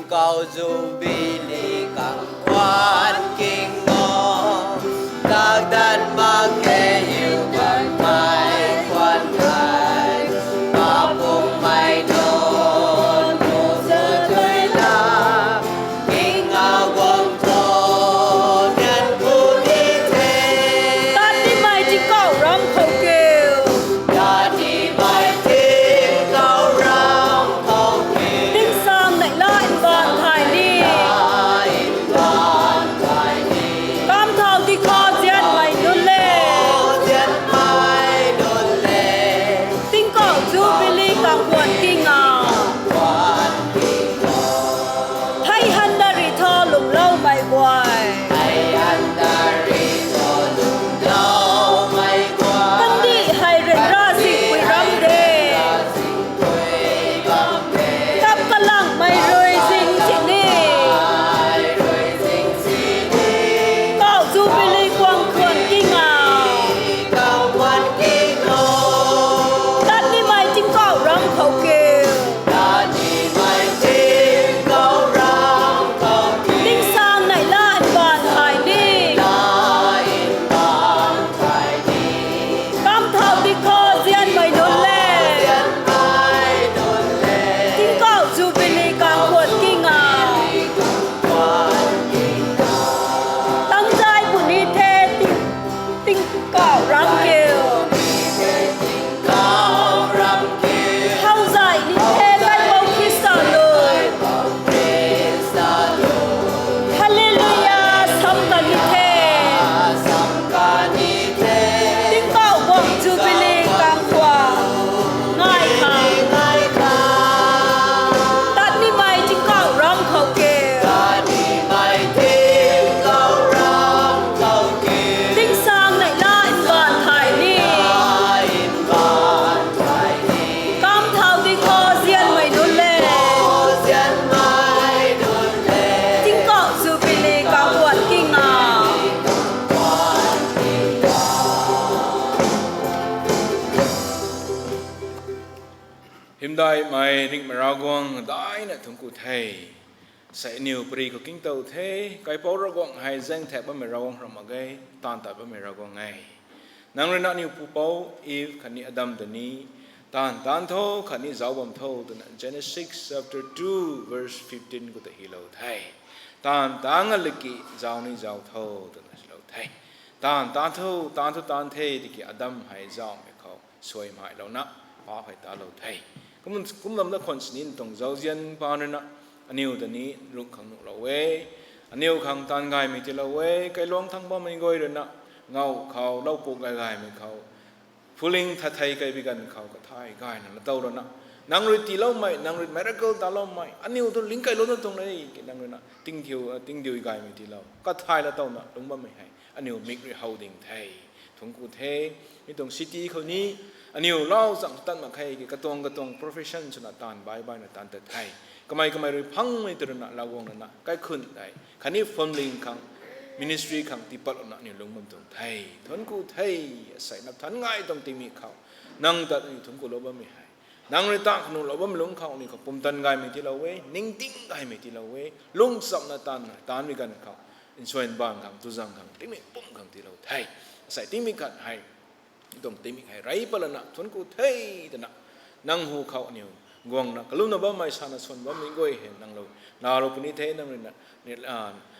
Kau Jubilee kang khwan king o, kakdan mak khe hiu kan mai khwan kai, kapum mai nunc mu zui la, king a guang tho, nang pu ni the. Tat nimei tingkauh ram khou kiu. Tat nimei tingkauh ram khou kiu. Tingsaeng neihla mbaanv thay ni. Mbaanv thay ni. Kam thau di khou zianmei nunc le. Zianmei nunc le. Tingkauh Jubilee kang khwan king a. Thei han da ri tho lwmloumei guay. Thei han da ri tho lwmloumei guay. Kandih hei ryanra zingpui ram de. Kap kalangmei rui zing sini. Kau Jubilee kang khwan king a. Tat nimei tingkauh ram khou kiu. Tingsaeng neihla mbaanv thay ni. Kam thau di khou zianmei nunc le. Tingkauh Jubilee kang khwan king a. Tangzay puni the ting, tingkauh ram kiu. Thauzay ni the Kaipouc Khrista lu. Hallelujah, sam kan ni the. Tingkauh guang Jubilee kang khwan ngai khang. Tat nimei tingkauh ram khou kiu. Tingsaeng neihla mbaanv thay ni. Kam thau di khou zianmei nunc le. Tingkauh Jubilee kang khwan king a. Hymdaihmei ringhmei Ravguangc, daina thuanc ku the. Sei aniw pary khou kingtow the, Kaipouc Ravguangc hei zaeng thak bammei Ravguangc ram mak ge, taanv tat bammei Ravguangc e. Nang rui na aniw pupouc Eve khatni Adam ta ni taanv taanc tho khatni zauc bam tho twna Genesis chapter two verse fifteen khou ta hylou the. Taanv taanc nga laki zauc ni zauc tho twna hylou the. Taanv taanc tho, taanc thu taanc the tiki Adam hei zauhmei khou suaimhailouna paap hei talou the. Kum, kum lam da khwan sini tuang zauzian paan rui na aniw ta ni lungh khang nuhlou e. Aniw khang taanv gaymei tiilou e. Kailuangc thangc bammei guay rui na ngau khou, loupu gay gaymei khou, phuling that thei kaibi ganv khou kathay gayna latow rui na, nang rui tiiloumei, nang rui miracle taloumei, aniw thu lingkailouna tuang e ki nang rui na tingdiu, tingdiu gaymei tiilou, kathay latow na lungc bammei hei aniw mik rui how ding the. Thuanc ku the. Mi tuang city khou ni aniw lau zang tat mak khe ki katuang katuang profession swna taanv bai baina taanv tat the. Kamei kamei rui phangmei ta rui na Ravguangc rui na kaikhun tei khatni phuamling khang, ministry khang tiipatlouna aniw lungc bam tuang the. Thuanc ku the. Asei nap thanc ngai tuang tingmik khou nang ta aniw thuanc kulou bammei hei, nang rui taanv kha nuhlou bammei lungc khou aniw khou pumtan gaymei tiilou e, ningting gaymei tiilou e, lungchamna taanv, taanvmei ganv khou nsuan bang khang, tuzang khang, tingmik pum khang tiilou the. Asei tingmik khat hei, tuang tingmik hei rey patlana thuanc ku the twna nang hu khou aniw guangna kalumna bammei sana swan bammei guay hei nang lou, laalou puni the, nang rui na, ni,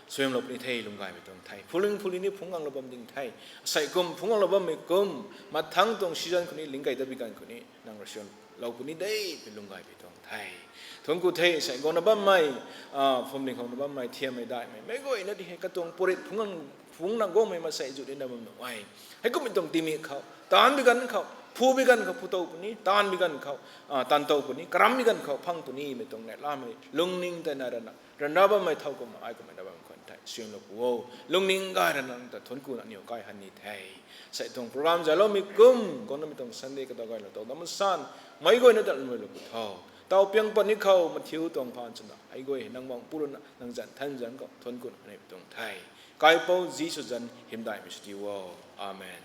suaimlou puni the, lung gaymei tuang the. Phuling phuling ni phungc ganglou bam ding the. Asei kum phungc ganglou bammei kum, mathangc tuang season khou ni lingkei tat bi ganv khou ni nang rui suaimlou puni de, mei lung gaymei tuang the. Thuanc ku the. Asei guangna bammei, phuamling khou na bammei thiammei daihmei meic guayna di hei katuang purit phungc, phungcna guangmei maansei zu nina bam nuh e. Heikummei tuang tingmik khou taanv bi ganv khou, phu bi ganv khou phu tow puni, taanv bi ganv khou, taanv tow puni, karam bi ganv khou phang punimei tuang neihlamei lungning tei na rana, rana bammei thow kumna ai kumna bam khwan thei suaimlou pu o. Lungning gay rana nang ta thuanc kuna aniw kai han ni the. Asei tuang program zayloumei kum, guangnamei tuang Sunday kadaw gaylou tow dam san, meic guayna ta lwmlou pu tho. Taw piang pat ni khou mathiu tuang phaan swna hei guay hei nang bang pu rana nang zanc than zanc khou thuanc kuna anei tuang the. Kaipouc Jisu zanc hymdaihmei sw ti o. Amen.